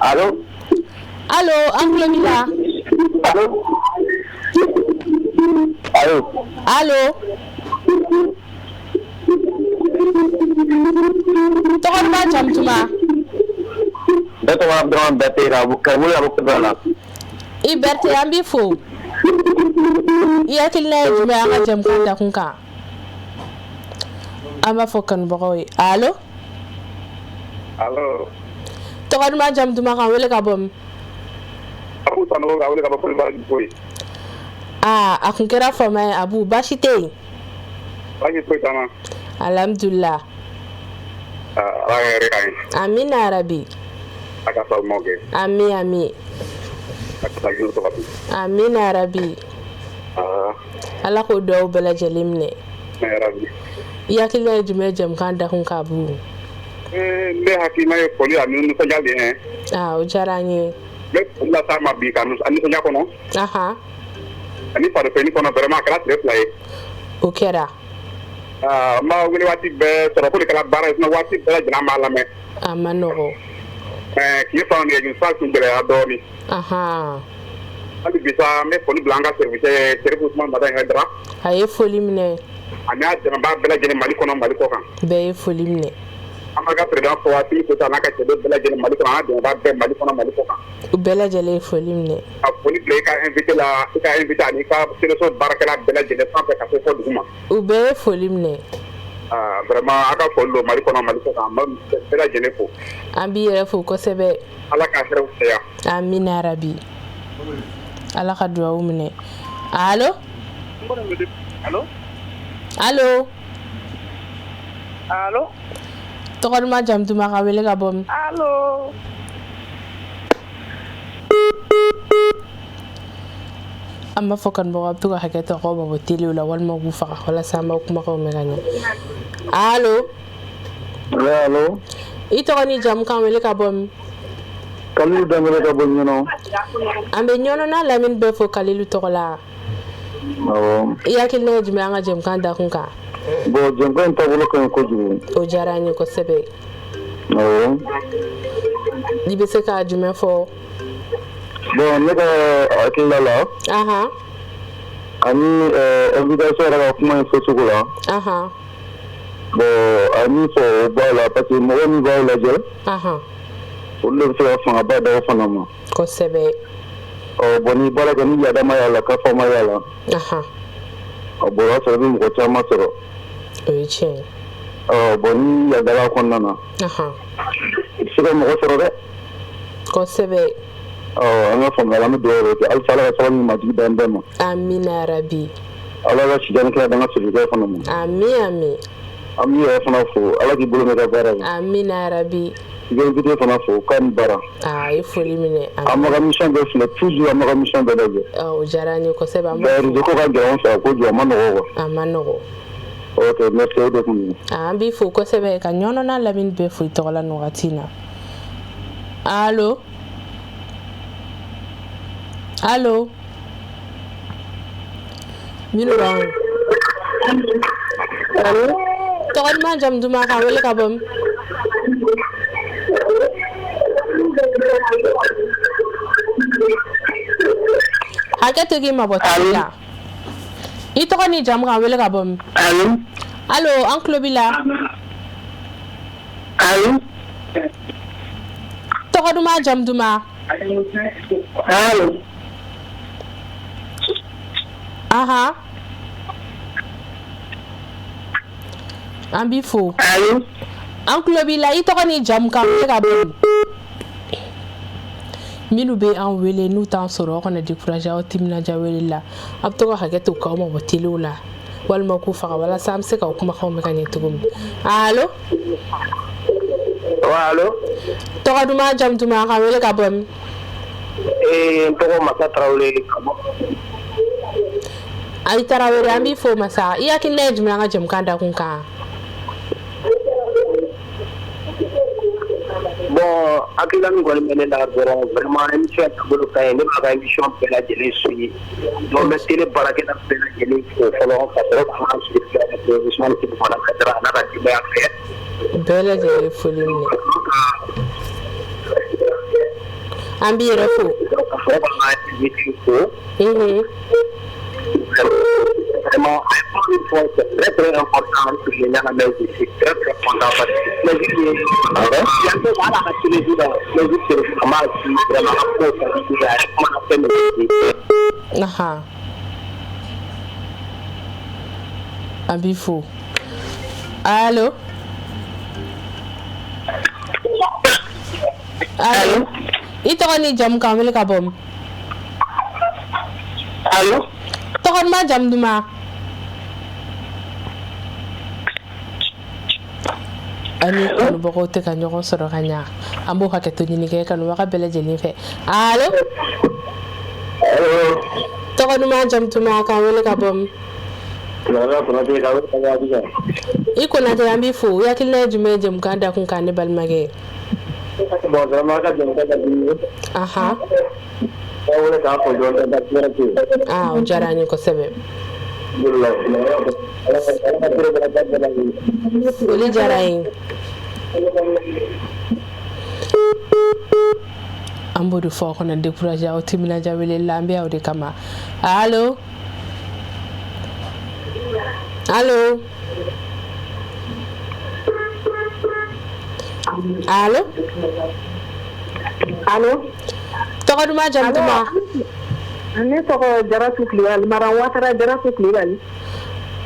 Allo. Allo, an tulo b'i la. Allo. Allo. Allo. Tɔgɔ duman, jamu duman? Ne tɔgɔ Abdurahmane Berete ka wele ka bɔ Côte la. I Berete, an b'i fo. I hakilina ye jumɛn ye an ka jɛmukan dakun kan? An b'a fɔ kanubagaw ye. Allo. Allo. Tɔgɔ duman, jamu duman, k'an wele ka bɔ min? Abu Sanogo ka wele ka bɔ Côte d'Ivoire Dufoyi. Aa, a kun kɛra fama ye Abu, baasi tɛ yen? Baasi foyi t'an na. Alhamdulillah. Ala ka hɛrɛ k'an ye. Amina yarabi. A ka sababu ɲumanw kɛ. Ami ami. A ka laɲiniw sabati. Amina yarabi. Ala k'o duwawu bɛɛ lajɛlen minɛ. Yarabi. I hakilina ye jumɛn ye jɛmukan dakun kan, Abu? Ne hakilina ye foli ani nisɔndiya de ye. Aa, o diyara an ye. N bɛ foli las'a ma bi ka nisɔndiya kɔnɔ. Ani farifoni kɔnɔ, vraiment a kɛra tile 2 ye. O kɛra. N b'a wele waati bɛɛ sɔrɔ ko de kɛra baara ye, sinon waati bɛɛ lajɛlen an b'a lamɛn. A ma nɔgɔ. Tile fila nɛgɛjuru sira tun gɛlɛyara dɔɔnin. Hali bi sa, n bɛ foli bila an ka serviteur Cherif Ousmane Madani Haidara. A ye foli minɛ. A n'a dɛmɛbaa bɛɛ lajɛlen Mali kɔnɔ, Mali kɔ kan. Bɛɛ ye foli minɛ. An b'a ka président fo Assimi Goïta n'a ka cɛden bɛɛ lajɛlen Mali kɔnɔ, an dɛmɛbaa bɛɛ Mali kɔnɔ, Mali kɔ kan. U bɛɛ lajɛlen ye foli minɛ. Ka foli bila i ka invité la, i ka invité ani i ka teleso baarakɛla bɛɛ lajɛlen sanfɛ ka se fɔ dugu ma. U bɛɛ ye foli minɛ. Vraiment a ka foli don Mali kɔnɔ, Mali kɔ kan, an bɛ bɛɛ lajɛlen fo. An b'i yɛrɛ fo kosɛbɛ. Ala ka hɛrɛw caya. Amina yarabi. Ala ka duwawu minɛ. Allo. Allo. Allo. Allo. Tɔgɔ duman, jamu duman, ka wele ka bɔ min? Allo. An b'a fɔ kanubagaw bɛ to ka hakɛ to aw mabɔ telew la walima k'u faga, walasa an b'aw kumakanw mɛn ka ɲɛ. Allo. Oui, allo. I tɔgɔ ni jamu, k'an wele ka bɔ min? Kalilu Danbele ka bɔ Ɲɔnɔ. An bɛ Ɲɔnɔ n'a lamini bɛɛ fo Kalilu tɔgɔ la. Awɔ. I hakilina ye jumɛn an ka jɛmukan dakun kan? Bon, jɛmukan in taabolo ka ɲi kojugu. O diyara an ye kosɛbɛ. Awɔ. I bɛ se ka jumɛn fɔ? Bon, ne ka hakilila la, ani invitation yɛrɛ ka kuma in fɔcogo la, bon, a ye min fɔ o b'a la, parce que mɔgɔ min b'aw lajɛ, olu de bɛ se ka fangaba d'aw fana ma. Kosɛbɛ. Ɔ bon, ni baara kɛ ni laada ma y'a la, kafa ma y'a la, ɔ bon, o y'a sɔrɔ i bɛ mɔgɔ caman sɔrɔ. O ye tiɲɛ ye. Ɔ bon, ni laada b'a kɔnɔna na, i tɛ se ka mɔgɔ sɔrɔ dɛ. Kosɛbɛ. Ɔ an ka faamuya la, an bɛ dugawu de kɛ halisa Ala ka sabali ni majigi d'an bɛɛ ma. Amina yarabi. Ala ka si jan ni kɛnɛya d'an ka sojɔkɛ fana ma. Ami ami. An b'i yɛrɛ fana fo, Ala k'i bolo mɛn i ka baara la. Amina yarabi. I ka invité fana fo k'a ni baara. Aa, i foli minɛ. An b'a ka mission bɛɛ filɛ toujours, an b'a ka mission bɛɛ lajɛ. O diyara an ye kosɛbɛ. An b'a fo. Réseau ko ka gɛlɛn an fɛ kojugu, a ma nɔgɔ quoi. A ma nɔgɔ. Ok, merci, o de tun don. An b'i fo kosɛbɛ, ka Ɲɔnɔ n'a lamini bɛɛ fo i tɔgɔ la nin wagati in na. Allo, allo, minnu b'an tɔgɔ duman, jamu duman, k'an wele ka bɔ min? Hakɛ to, k'i mabɔ télé la. I tɔgɔ ni jamu, k'an wele ka bɔ min? Allo. Allo, an tulo b'i la. Allo. Tɔgɔ duman, jamu duman? Allo. Ahan, an b'i fo. Allo. An tulo b'i la. I tɔgɔ ni jamu, k'an wele ka bɔ min? Minnu bɛ an wele n'u t'an sɔrɔ, aw kana décourager, aw timinadiya wele la. Aw bɛ to ka hakɛ to k'aw mabɔ telew la walima k'u faga, walasa an bɛ se k'aw kumakanw mɛn ka ɲɛ cogo min. Allo. Allo. Tɔgɔ duman, jamu duman, k'an wele ka bɔ min? N tɔgɔ Masa Tarawele ka bɔ. Ayi, Tarawele, an b'i fo Masa. I hakilina ye jumɛn an ka jɛmukan dakun kan? Bon, hakilina min kɔni bɛ ne la dɔrɔn, vraiment émission taabolo ka ɲi. Ne b'a ka émission bɛɛ lajɛlen suivi. Donc n bɛ télé baarakɛla bɛɛ lajɛlen fo fɔlɔ, ka sɔrɔ ka an ka Ousmane Sibofana Hayidara a n'a ka denbaya bɛɛ. Bɛɛ lajɛlen foli minɛ. An b'i yɛrɛ fo. Ka sɔrɔ ka n ka invité fo. Vraiment, a ye kuma min fɔ, c'est très très important pour les ɲagamɛ. Je suis très très content parce que plaisir ye yan tɛ, hali a ka plaisir la, plaisir c'est an b'a di vraiment, an b'o ka di a yɛrɛ kuma na fɛn min. An b'i fo. Allo, allo, i tɔgɔ ni jamu, k'an wele ka bɔ min? Allo. Tɔgɔ duman, jamu duman? Ani kanubagaw tɛ ka ɲɔgɔn sɔrɔ ka ɲa, an b'o hakɛto ɲini kɛ kanubaga bɛɛ lajɛlen fɛ. Allo. Tɔgɔ duman, jamu duman, k'an wele ka bɔ min? I Konate, an b'i fo. I hakilina ye jumɛn ye jɛmukan dakun kan, ne balimakɛ? Bon, vraiment, ka jɛmukan ka di n ye. Wele k'a fɔ dɔrɔn. Aa, o diyara an ye kosɛbɛ. Foli diyara n ye. An b'o de fɔ, aw kana décourager, aw timinadiya wele la, an bɛ aw de kama. Allo, allo, allo. Allo. Tɔgɔ duman, jamu duman? Ne tɔgɔ Jaratu Kulibali, Maran Watara Jaratu Kulibali.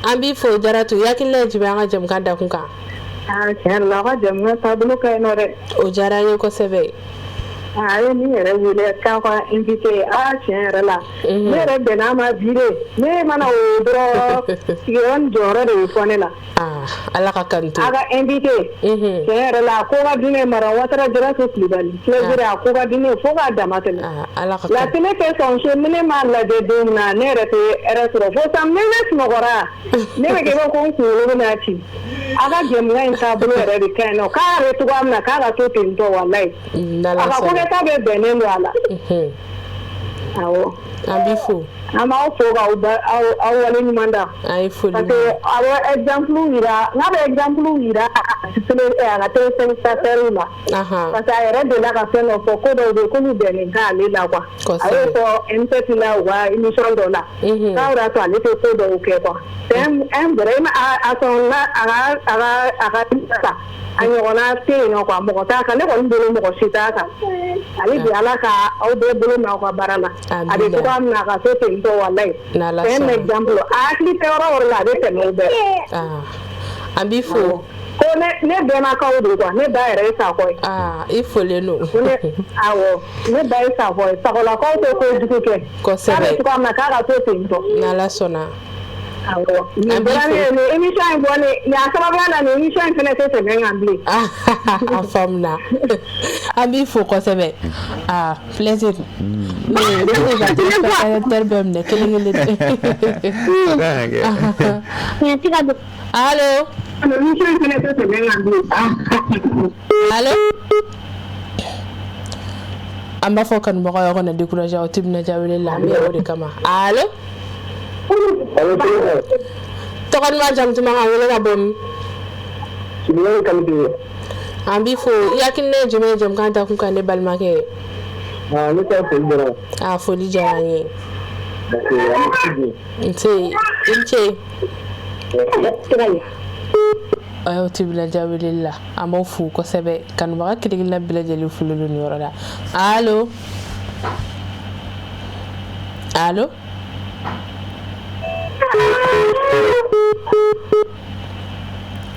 An b'i fo Jaratu. I hakilina ye jumɛn an ka jɛmukan dakun kan? Ah, tiɲɛ yɛrɛ la, aw ka jɛmukan taabolo ka ɲi nɔ dɛ. O diyara an ye kosɛbɛ. A ye min yɛrɛ wele k'aw ka invité, ah, tiɲɛ yɛrɛ la, ne yɛrɛ bɛn'a ma bi de. Ne mana o dɔrɔn, sigiyɔrɔ ni jɔyɔrɔ de bɛ fɔ ne la. Ah, Ala ka kan to. A ka invité, tiɲɛ yɛrɛ la, a ko ka di ne. Maran Watara Jaratu Kulibali, plaisir, a ko ka di ne fo k'a dama tɛmɛ. Ala ka La télé tɛ sɔn so, ni ne m'a lajɛ don min na, ne yɛrɛ tɛ hɛrɛ sɔrɔ fo sa. Ne ne sunɔgɔra, ne bɛ kɛ i b'a fɔ ko n kunkolo bɛna ci. A ka jɛmukan in taabolo yɛrɛ de ka ɲi nɔ, k'a bɛ cogoya min na, k'a ka to ten tɔ, walayi. A ka ko kɛta bɛɛ bɛnnen don a la. Awɔ. An b'i fo. An b'aw fo k'aw aw wale ɲuman da. An ye foli. Parce que a bɛ exemple yira, n'a bɛ exemple yira a ka téléspectateurs la. Parce que a yɛrɛ delila ka fɛn dɔ fɔ, ko dɔw bɛ yen k'olu bɛnnen t'ale la quoi. A y'o fɔ M7 la, u ka émission dɔ la. K'a yɛrɛ to ale tɛ ko dɔw kɛ quoi. C'est un vrai a sɔn a ka a ɲɔgɔnna tɛ yen nɔ quoi, mɔgɔ t'a kan, ne kɔni bolo mɔgɔ si t'a kan. Ale bi Ala ka aw bɛɛ bolo mɛn aw ka baara la. A bɛ cogoya min na, a ka to ten tɔ, walayi. C'est un exemple. A hakili tɛ yɔrɔ o yɔrɔ la, a bɛ tɛmɛ o bɛɛ. An b'i fo. Ko ne bɛnbakɛw don quoi, ne ba yɛrɛ ye Sakɔ ye. Aa, i folen don. Awɔ, ne ba ye Sakɔ ye, Sakɔlakaw tɛ kojugu kɛ. Kosɛbɛ. K'a bɛ cogoya min na, k'a ka to ten tɔ. N'Ala sɔnna. Awɔ. Nin bɔra ne nin émission in bɔ ne nin a sababuya la, nin émission in fana tɛ tɛmɛ n kan bilen. A faamuna, an b'i fo kosɛbɛ. Aa, Plaisir, ne ne ka téléspectateur bɛɛ minɛ kelen kelen. Allo. Nin émission in fana tɛ tɛmɛ n kan bilen. Allo. An b'a fɔ kanubagaw ye, aw kana décourager, aw timinadiya wele la, an bɛ yan o de kama. Allo. Tɔgɔ duman, jamu duman, ka wele ka bɔ min? Souleymane Kanute. An b'i fo. I hakilina ye jumɛn ye jamukan dakun kan, ne balimakɛ? Ah, ne ta foli dɔrɔn. A foli diyara n ye. Ok. Nse, i ni ce. Aw timinadiya wele la, an b'aw fo kosɛbɛ. Kanubaga kelen kelenna bɛɛ lajɛlen folen don nin yɔrɔ la. Allo, allo.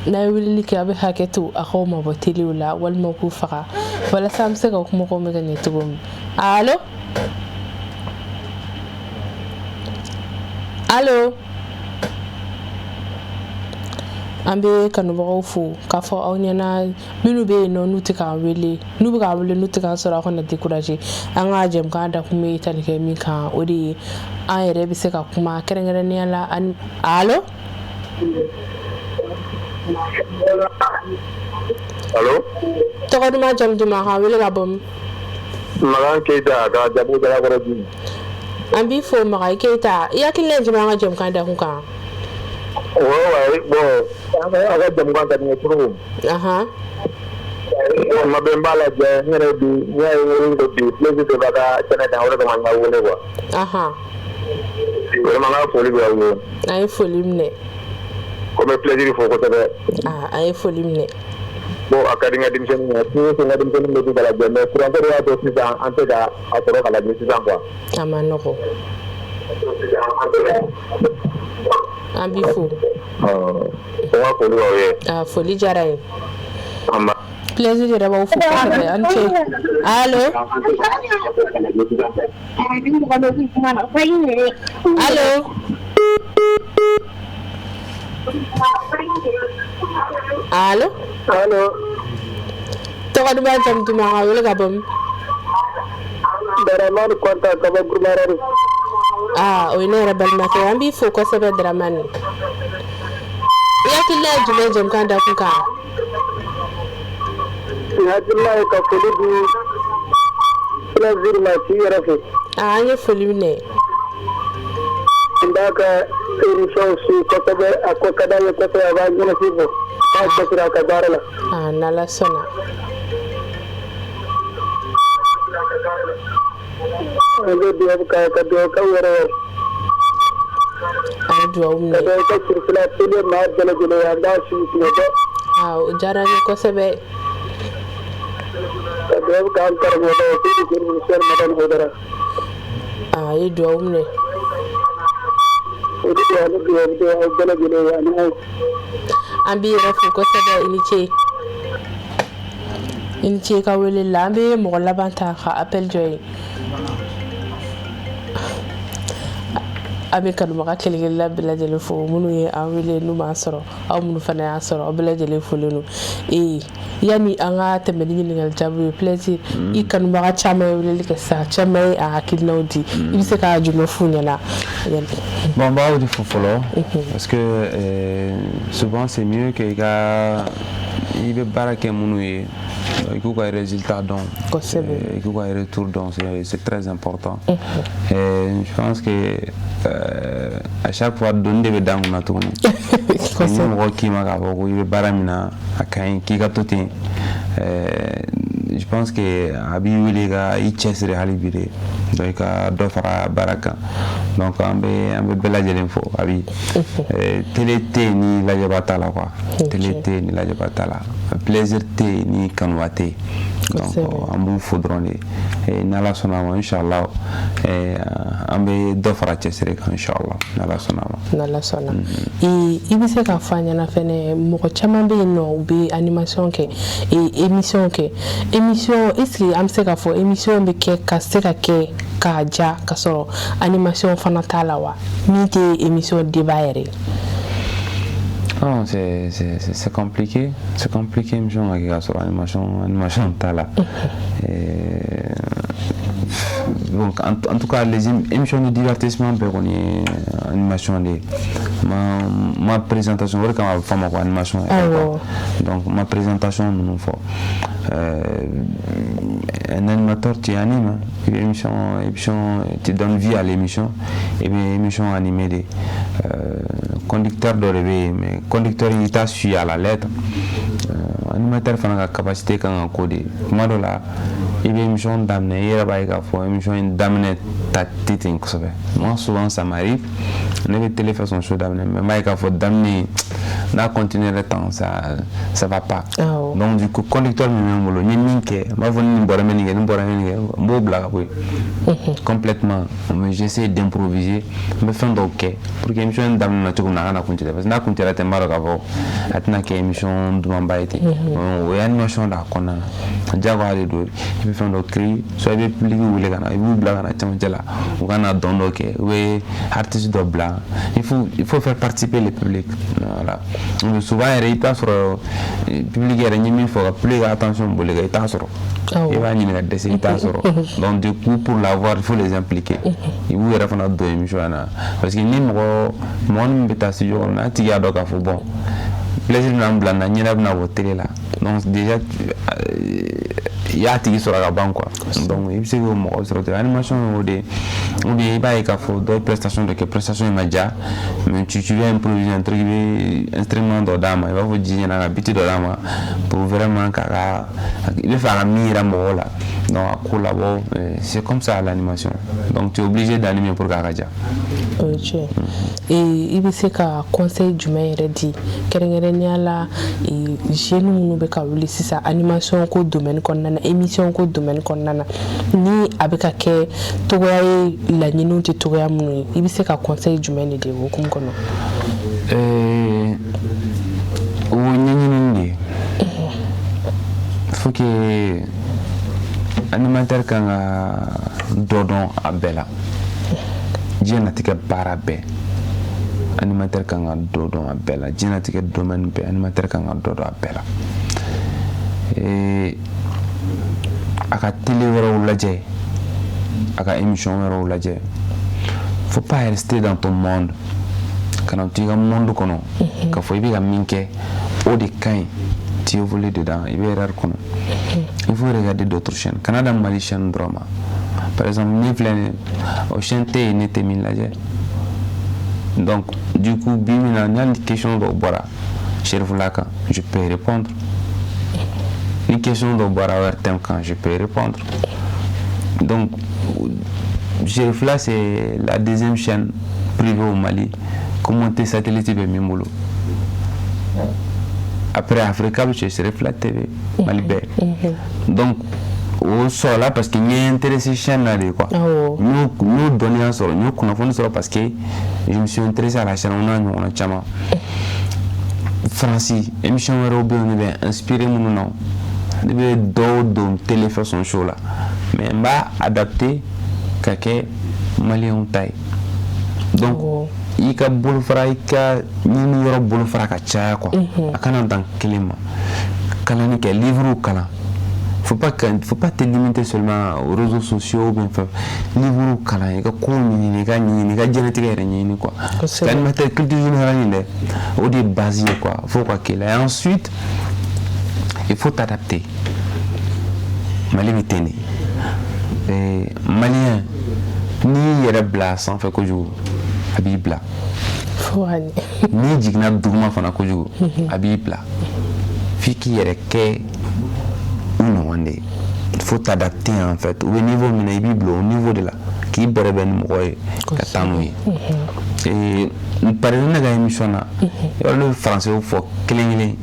N'a ye weleli kɛ, a bɛ hakɛ to, a k'aw mabɔ telew la walima k'u faga, walasa an bɛ se ka kumakaw mɛn ka ɲɛ cogo min. Allo, allo. An bɛ kanubagaw fo k'a fɔ aw ɲɛna, minnu bɛ yen nɔ n'u tɛ k'an wele, n'u bɛ k'an wele n'u tɛ k'an sɔrɔ, aw kana décourager. An ka jɛmukan dakun bɛ tali kɛ min kan, o de ye an yɛrɛ bɛ se ka kuma kɛrɛnkɛrɛnnenya la. Allo. Allo. Tɔgɔ duman, jamu duman, k'an wele ka bɔ min? Makan Keyita ka jamu Jalakɔrɔ ji. An b'i fo, Makan Keyita. I hakilina ye jumɛn an ka jɛmukan dakun kan? Ouais, bon, an ka jɛmukan ka di n ye trop. Tuma bɛɛ n b'a lajɛ, n yɛrɛ bi n y'a ye wele ko bi Plaisir de b'a ka kɛnɛ kan, o de kama n y'a wele quoi. Vraiment, n ka foli bɛ aw ye. An ye foli minɛ. Ko n bɛ Plaisir fo kosɛbɛ. Aa, an ye foli minɛ. Bon, a ka di n ka denmisɛnninw ye, ni n ka denmisɛnninw bɛ to k'a lajɛ, mais courant ko de y'a to sisan an tɛ ka a sɔrɔ ka lajɛ sisan quoi. A ma nɔgɔ. An b'i fo. N ka foli b'aw ye. Aa, foli diyara n ye. Plaisir yɛrɛ b'aw fo kosɛbɛ. An ce. Allo. Allo. Allo. Allo. Tɔgɔ duman, jamu duman, ka wele ka bɔ min? Daramani Kɔnta ka bɔ Gurumɛrɛri. Aa, o ye ne yɛrɛ balimakɛ ye. An b'i fo kosɛbɛ, Daramani. I hakilina ye jumɛn ye jɛmukan dakun kan? N hakilina ye ka foli di Plaisir ma k'i yɛrɛ fo. Aa, an ye foli minɛ. N b'a ka émission suit kosɛbɛ, a ko ka d'an ye kosɛbɛ, a b'an jeunesse bɔ. K'a cɛsiri a ka baara la. Aa, n'Ala sɔnna. An bɛ dugawu k'a ye, ka dugawu k'aw yɛrɛ ye. An ye dugawu minɛ. Ka dugawu kɛ Sirifila télé maa bɛɛ lajɛlen ye, an b'a suit tuma bɛɛ. Aa, o diyara n ye kosɛbɛ. Ka dugawu k'an karamɔgɔ ye, Sidi Sɛri Madani Hayidara. Aa, a ye dugawu minɛ. O de an bɛ dugawu kɛ aw bɛɛ lajɛlen ye ani aw. An b'i yɛrɛ fo kosɛbɛ, i ni ce. I ni ce ka wele la. An bɛ mɔgɔ laban ta ka appel jɔ ye. An bɛ kanubaga kelen kelenna bɛɛ lajɛlen fo, minnu ye an wele n'u m'an sɔrɔ, aw minnu fana y'an sɔrɔ, aw bɛɛ lajɛlen folen don. Ee, yanni an ka tɛmɛ ni ɲininkali jaabi ye, Plaisir, i kanubaga caman ye weleli kɛ sisan, caman ye a hakilinaw di, i bɛ se ka jumɛn f'u ɲɛna? Bon, n b'aw de fo fɔlɔ, parce que souvent c'est mieux que i ka I bɛ baara kɛ minnu ye, i k'u ka résultat dɔn, i k'u ka retour dɔn, c'est très important. Et je pense que à chaque fois doni de bɛ da n kunna tuguni. Ni mɔgɔ k'i ma k'a fɔ ko i bɛ baara min na, a ka ɲi, k'i ka to ten, je pense que a b'i wele ka i cɛsiri hali bi de, donc i ka dɔ fara baara kan. Donc an bɛ bɛɛ lajɛlen fo. A bi télé tɛ yen ni lajɛba t'a la quoi, télé tɛ yen ni lajɛba t'a la, plaisir tɛ yen ni kanuba tɛ yen. Donc an b'u fo dɔrɔn de. N'Ala sɔnna a ma, inchallah, an bɛ dɔ fara cɛsiri kan, inchallah, n'Ala sɔnna a ma. N'Ala sɔnna. I bɛ se k'a fɔ an ɲɛna fɛnɛ, mɔgɔ caman bɛ yen nɔ, u bɛ animation kɛ, émission kɛ, émission, est ce que an bɛ se k'a fɔ émission bɛ kɛ ka se ka kɛ k'a ja ka sɔrɔ animation fana t'a la wa, min tɛ émission débat yɛrɛ ye? Non, c'est compliqué. C'est compliqué, émission ka kɛ ka sɔrɔ animation t'a la. Donc, en tout cas, les émissions de divertissement bɛɛ kɔni ye animation de ye. Ma présentation, o de kama a bɛ fɔ a ma ko animation yɛrɛ quoi. Donc ma présentation ninnu fɔ. Un animateur, tu animes une émission, tu donnes vie à l'émission et bien émission animée de. Conducteur dɔ de bɛ yen, mais conducteur i t'a suit à la lettre. Animateur fana ka capacité kan ka ko de. Tuma dɔ la, i bɛ émission daminɛ, i yɛrɛ b'a ye k'a fɔ émission in daminɛ ta tɛ ten kosɛbɛ. Moi, souvent ça m'arrive, ne bɛ télé fɛ son show daminɛ, mais n b'a ye k'a fɔ daminɛ n'a continuer tan, ça va pas. Donc du coup, conducteur min bɛ n bolo, n ye min kɛ, n b'a fɔ ni nin bɔra, n bɛ nin kɛ, nin bɔra, n bɛ nin kɛ, n b'o bila ka bɔ yen complètement. Mais j'essaie d'improviser, n bɛ fɛn dɔw kɛ pour que émission in daminɛ cogo min na, a kana kuncɛ, parce que n'a kuncɛra ten, n b'a dɔn k'a fɔ a tɛna kɛ émission dumanba ye ten. O ye animation d'a kɔnɔna na, diyagoya de don. I bɛ fɛn dɔ créer, soit i bɛ public wele ka na, i b'u bila ka na cɛmancɛ la, u ka na dɔn dɔ kɛ, u bɛ artiste dɔ bila. Il faut faire participer le public, voilà. Souvent yɛrɛ, i t'a sɔrɔ public yɛrɛ, n ye min fɔ, ka public ka attention boli kan, i t'a sɔrɔ. I b'a ɲini ka dɛsɛ, i t'a sɔrɔ. Donc du coup, pour l'avoir, il faut les impliquer. I b'u yɛrɛ fana don émission na, parce que ni mɔgɔ mɔgɔ min bɛ taa studio kɔnɔ, n'a tigi y'a dɔn k'a fɔ bon, plaisir bɛna n bila n na, ɲɛnɛ bɛna bɔ télé la, donc déjà i y'a tigi sɔrɔ ka ban quoi. Donc i bɛ se k'o mɔgɔ sɔrɔ ten. Animation y'o de ye. Ou bien i b'a ye k'a fɔ dɔ ye prestation dɔ kɛ, prestation in ma diya, mais tu viens improviser un truc, i bɛ instrument dɔ d'a ma, i b'a fɔ ji ɲɛna, ka beat dɔ d'a ma pour vraiment k'a ka, i bɛ fɛ a ka min yira mɔgɔw la, donc a ko labɔ. C'est comme ça l'animation. Donc tu es obligé d'animer pour k'a ka diya. O ye tiɲɛ ye. I bɛ se ka conseil jumɛn yɛrɛ di, kɛrɛnkɛrɛnnenya la jeunes minnu bɛ ka wuli sisan animation ko domaine kɔnɔna na, émission ko domaine kɔnɔna na, ni a bɛ ka kɛ togoya ye, laɲiniw tɛ togoya minnu ye, i bɛ se ka conseil jumɛn de di o hukumu kɔnɔ? O ye ɲɛɲinini de ye. Faut que animateur kan ka dɔ dɔn a bɛɛ la. Diɲɛnatigɛ baara bɛɛ, animateur kan ka dɔ dɔn a bɛɛ la. Diɲɛnatigɛ domaine bɛɛ, animateur kan ka dɔ dɔn a bɛɛ la. A ka télé wɛrɛw lajɛ, a ka émission wɛrɛw lajɛ. Faut pas rester dans ton monde. Kana to i ka monde kɔnɔ k'a fɔ i bɛ ka min kɛ, o de ka ɲi. Tu évolues dedans, i bɛ erreur kɔnɔ. Il faut regarder d'autres chaînes. Kana dan Mali chaîne dɔrɔn ma. Par exemple, min filɛ nin ye, o chaîne tɛ yen ne tɛ min lajɛ. Donc du coup, bi min na, ni hali question dɔw bɔra Cherifula kan, je peux répondre. Ni question dɔw bɔra ORTM kan, je peux répondre. Donc Cherifula, c'est la deuxième chaîne privée au Mali communauté satellite bɛ min bolo après Africa bɛ Cherifula TV Mali bɛɛ. Donc o sɔrɔla parce que n ye intéressé chaîne na de quoi. N y'o dɔnniya sɔrɔ, n y'o kunnafoni sɔrɔ parce que je me suis intéressé à la chaîne. O n'a ɲɔgɔnna caman. Faransi émission wɛrɛw bɛ yen, ne bɛ inspiré minnu na, ne bɛ dɔw don télé fɛ son show la, mais n b'a adapté ka kɛ maliyɛnw ta ye. Donc i ka bolofara, i ka ɲini yɔrɔ bolofara ka caya quoi. A kana dan kelen ma. Kalanni kɛ, livre kalan. Faut pas te limiter seulement aux réseaux sociaux ou bien fɛn. Livre kalan, i ka kow ɲɛɲini, i ka ɲɛɲini, i ka diɲɛlatigɛ yɛrɛ ɲɛɲini quoi. Animateur, culture générale in dɛ, o de ye base ye quoi, fo ka k'i la. Et ensuite Il faut t'adapter. Mali bɛ ten de. Malien, n'i y'i yɛrɛ bila sanfɛ kojugu, a b'i bila. N'i jiginna duguma fana kojugu, a b'i bila. F'i k'i yɛrɛ kɛ u ɲɔgɔn de ye. Il faut t'adapter en fait. U bɛ niveau min na, i b'i bila o niveau de la, k'i bɛrɛbɛn ni mɔgɔ ye ka taa n'o ye. Par exemple, ne ka émission na, yɔrɔ ne bɛ français fɔ kelen kelen,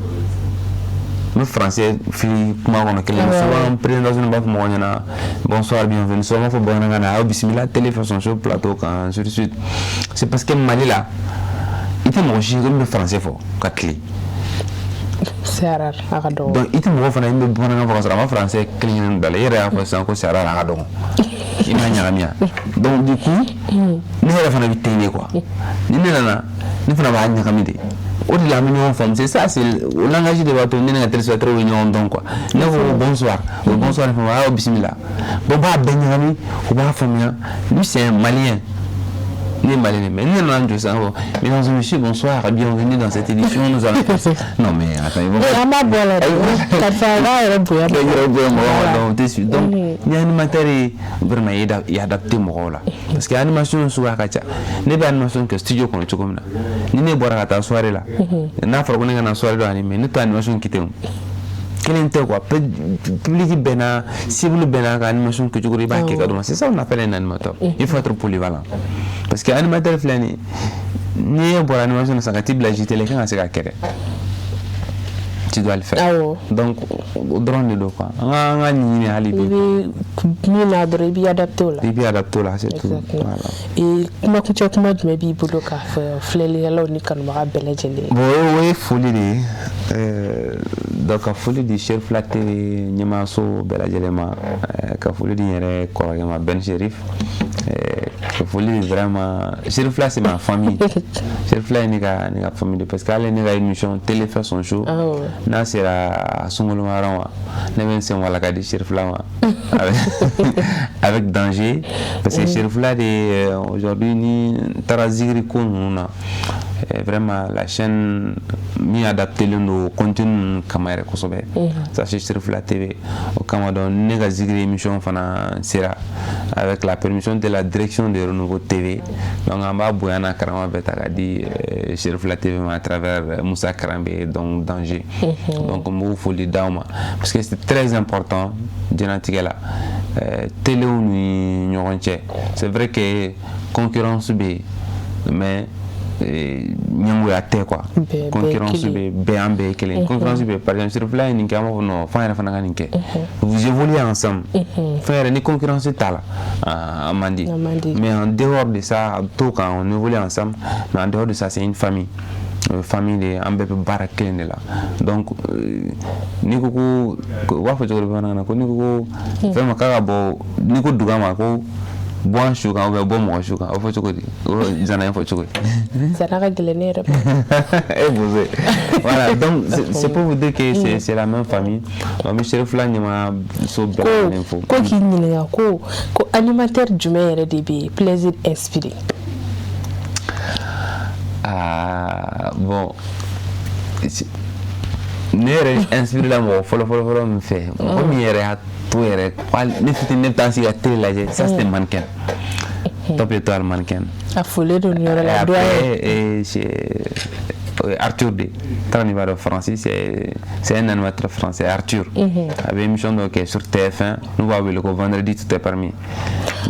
n bɛ français fili kuma kɔnɔ kelen. Souvent présentation b'a fɔ mɔgɔ ɲɛna bonsoir, bienvenue. Souvent b'a fɔ bamanankan na aw bisimila télé façon sur plateau kan, ainsi de suite. C'est parce que Mali la, i tɛ mɔgɔ si ye ko min bɛ français fɔ ka tilen. C'est rare, a ka dɔgɔ. Donc i tɛ mɔgɔ fana ye min bɛ bamanankan fɔ ka sɔrɔ a ma français kelen kelen bila la. I yɛrɛ y'a fɔ sisan ko c'est rare, a ka dɔgɔ, i m'a ɲagami yan. Donc du coup, ne yɛrɛ fana bɛ ten de quoi. Ni ne nana, ne fana b'a ɲagami de. O de la an bɛ ɲɔgɔn faamu. C'est ça, c'est o langage de b'a to ne ni ka téléspectateurs bɛ ɲɔgɔn dɔn quoi. Ne ko bonsoir, o bonsoir ni fɛn, aw bisimila. Bon, b'a bɛɛ ɲagami, u b'a faamuya. Lui, c'est un Malien, ne ye Malien, mais ne nana n jɔ sisan ko mesdames et messieurs, bonsoir, bienvenue dans cette édition, nous allons, non mais attends, ils vont An b'a bɔ a la dɛ, karisa b'a yɛrɛ bonya. Yɛrɛ bonya mɔgɔw ma. Donc o tɛ su. Donc ni animateur ye, vraiment i adapté mɔgɔw la, parce que animation suguya ka ca. Ne bɛ animation kɛ studio kɔnɔ cogo min na, ni ne bɔra ka taa soirée la, n'a fɔra ko ne ka na soirée dɔ animer, ne tɛ animation kɛ ten o kelen tɛ quoi. Public bɛɛ n'a cible, bɛɛ n'a ka animation kɛcogo, i b'a kɛ ka d'o ma. C'est ça on appelle un animateur. Il faut être polyvalent, parce que animateur filɛ nin ye, n'i ye bɔra animation na sisan ka t'i bila JT la, i kan ka se ka kɛ dɛ, tu dois le faire. Donc o dɔrɔn de don quoi. An ka ɲini hali bi. I bɛ min na dɔrɔn, i b'i adapté o la. I b'i adapté o la, c'est tout. Voilà. Et kuma kuncɛ kuma jumɛn b'i bolo k'a fɔ filɛlikɛlaw ni kanubaga bɛɛ lajɛlen? Bon, o ye foli de ye. Donc ka foli di Cherifla TV ɲɛmaaso bɛɛ lajɛlen ma, ka foli di n yɛrɛ kɔrɔkɛ ma, Ben Cherif, ka foli di vraiment. Cherifla, c'est ma famille. Cherifla ye ne ka famille de, parce que hali ne ka émission Télé fait son show, n'a sera a sunkalomayɔrɔ ma, ne bɛ n sen wala ka di Cherifla ma avec danger, parce que Cherifla de aujourd'hui, ni n taara zikiri ko ninnu na, vraiment la chaîne min adapté len don contenu ninnu kama yɛrɛ kosɛbɛ, ça c'est Cherifla TV. O kama donc ne ka zikiri émission fana sera avec la permission de la direction de Renouveau TV. Donc an b'a bonya n'a karama bɛɛ ta ka di Cherifla TV ma à travers Moussa Karambe, donc danger. Donc n b'o foli d'aw ma, parce que c'est très important diɲɛlatigɛ la, téléw ni ɲɔgɔn cɛ. C'est vrai que concurrence bɛ yen, mais ɲɛngoya tɛ quoi. Concurrence bɛ bɛɛ, an bɛɛ ye kelen. Concurrence bɛ, par exemple Cherifla ye nin kɛ, an b'a fɔ non, f'an yɛrɛ fana ka nin kɛ. Vous évoluez ensemble. Fɛn yɛrɛ ni concurrence t'a la, a man di. Mais en dehors de ça, a to kan, on évolue ensemble, mais en dehors de ça, c'est une famille, famille de, an bɛɛ bɛ baara kelen de la. Donc n'i ko ko, u b'a fɔ cogo di bamanankan na, ko n'i ko ko fɛn ma k'a ka bɔ, n'i ko duga ma ko bɔ an su kan ou bien bɔ mɔgɔ su kan, o fɔ cogo di? O zana in fɔ cogo di? Zana ka gɛlɛn ne yɛrɛ ma. E bozo. Voilà, donc c'est pour vous dire que c'est la même famille. Donc n bɛ Cherifla ɲɛmaa so bɛɛ lajɛlen fo. Ko k'i ɲininka ko animateur jumɛn yɛrɛ de bɛ Plaisir inspiré? Ah bon, ne yɛrɛ inspiré la mɔgɔ fɔlɔ fɔlɔ fɔlɔ min fɛ, mɔgɔ min yɛrɛ y'a to yɛrɛ ne fitinin ne bɛ taa n sigi ka télé lajɛ, ça c'était mannequin, Top Étoile mannequin. A folen don nin yɔrɔ la. Après c'est Arthur de taara nin b'a dɔn, Francis, c'est un animateur français, Arthur. A bɛ émission dɔ kɛ sur TF1, n'u b'a wele ko Vendredi tout est permis.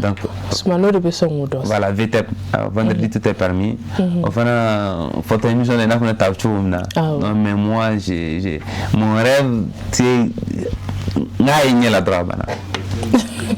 Donc Sumano de bɛ sɔn k'o dɔn. Voilà, VTEP, Vendredi tout est permis. O fana photo émission de n'a fana ta cogo min na. Non mais moi, j'ai mon rêve, c'est n k'a ye ɲɛ la dɔrɔn, a banna.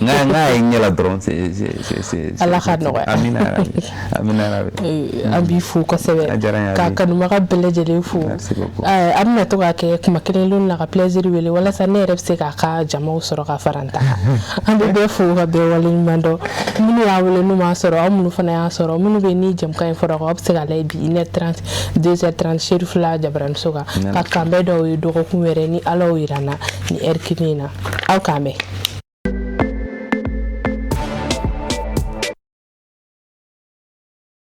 N k'a ye ɲɛ la dɔrɔn, c'est Ala ka nɔgɔya. Amina yarabi, amina yarabi. An b'i fo kosɛbɛ. A diyara n ye. Ka kanubaga bɛɛ lajɛlen fo. Merci beaucoup. An bɛna to k'a kɛ kuma kelen kelenw na ka Plaisir wele walasa ne yɛrɛ bɛ se k'a ka jamaw sɔrɔ ka fara n ta kan. An bɛ bɛɛ fo ka bɛɛ waleɲuman dɔn. Minnu y'a wele n'u m'a sɔrɔ, aw minnu fana y'a sɔrɔ, minnu bɛ ni jɛmukan in fɔra, aw bɛ se k'a lajɛ bi 1h30, 2h30 Cherifla Jabaraniso kan. Ka kanbɛn dɔw ye dɔgɔkun wɛrɛ ni Ala y'o yira n na ni heure kelen in na. Aw k'an bɛn.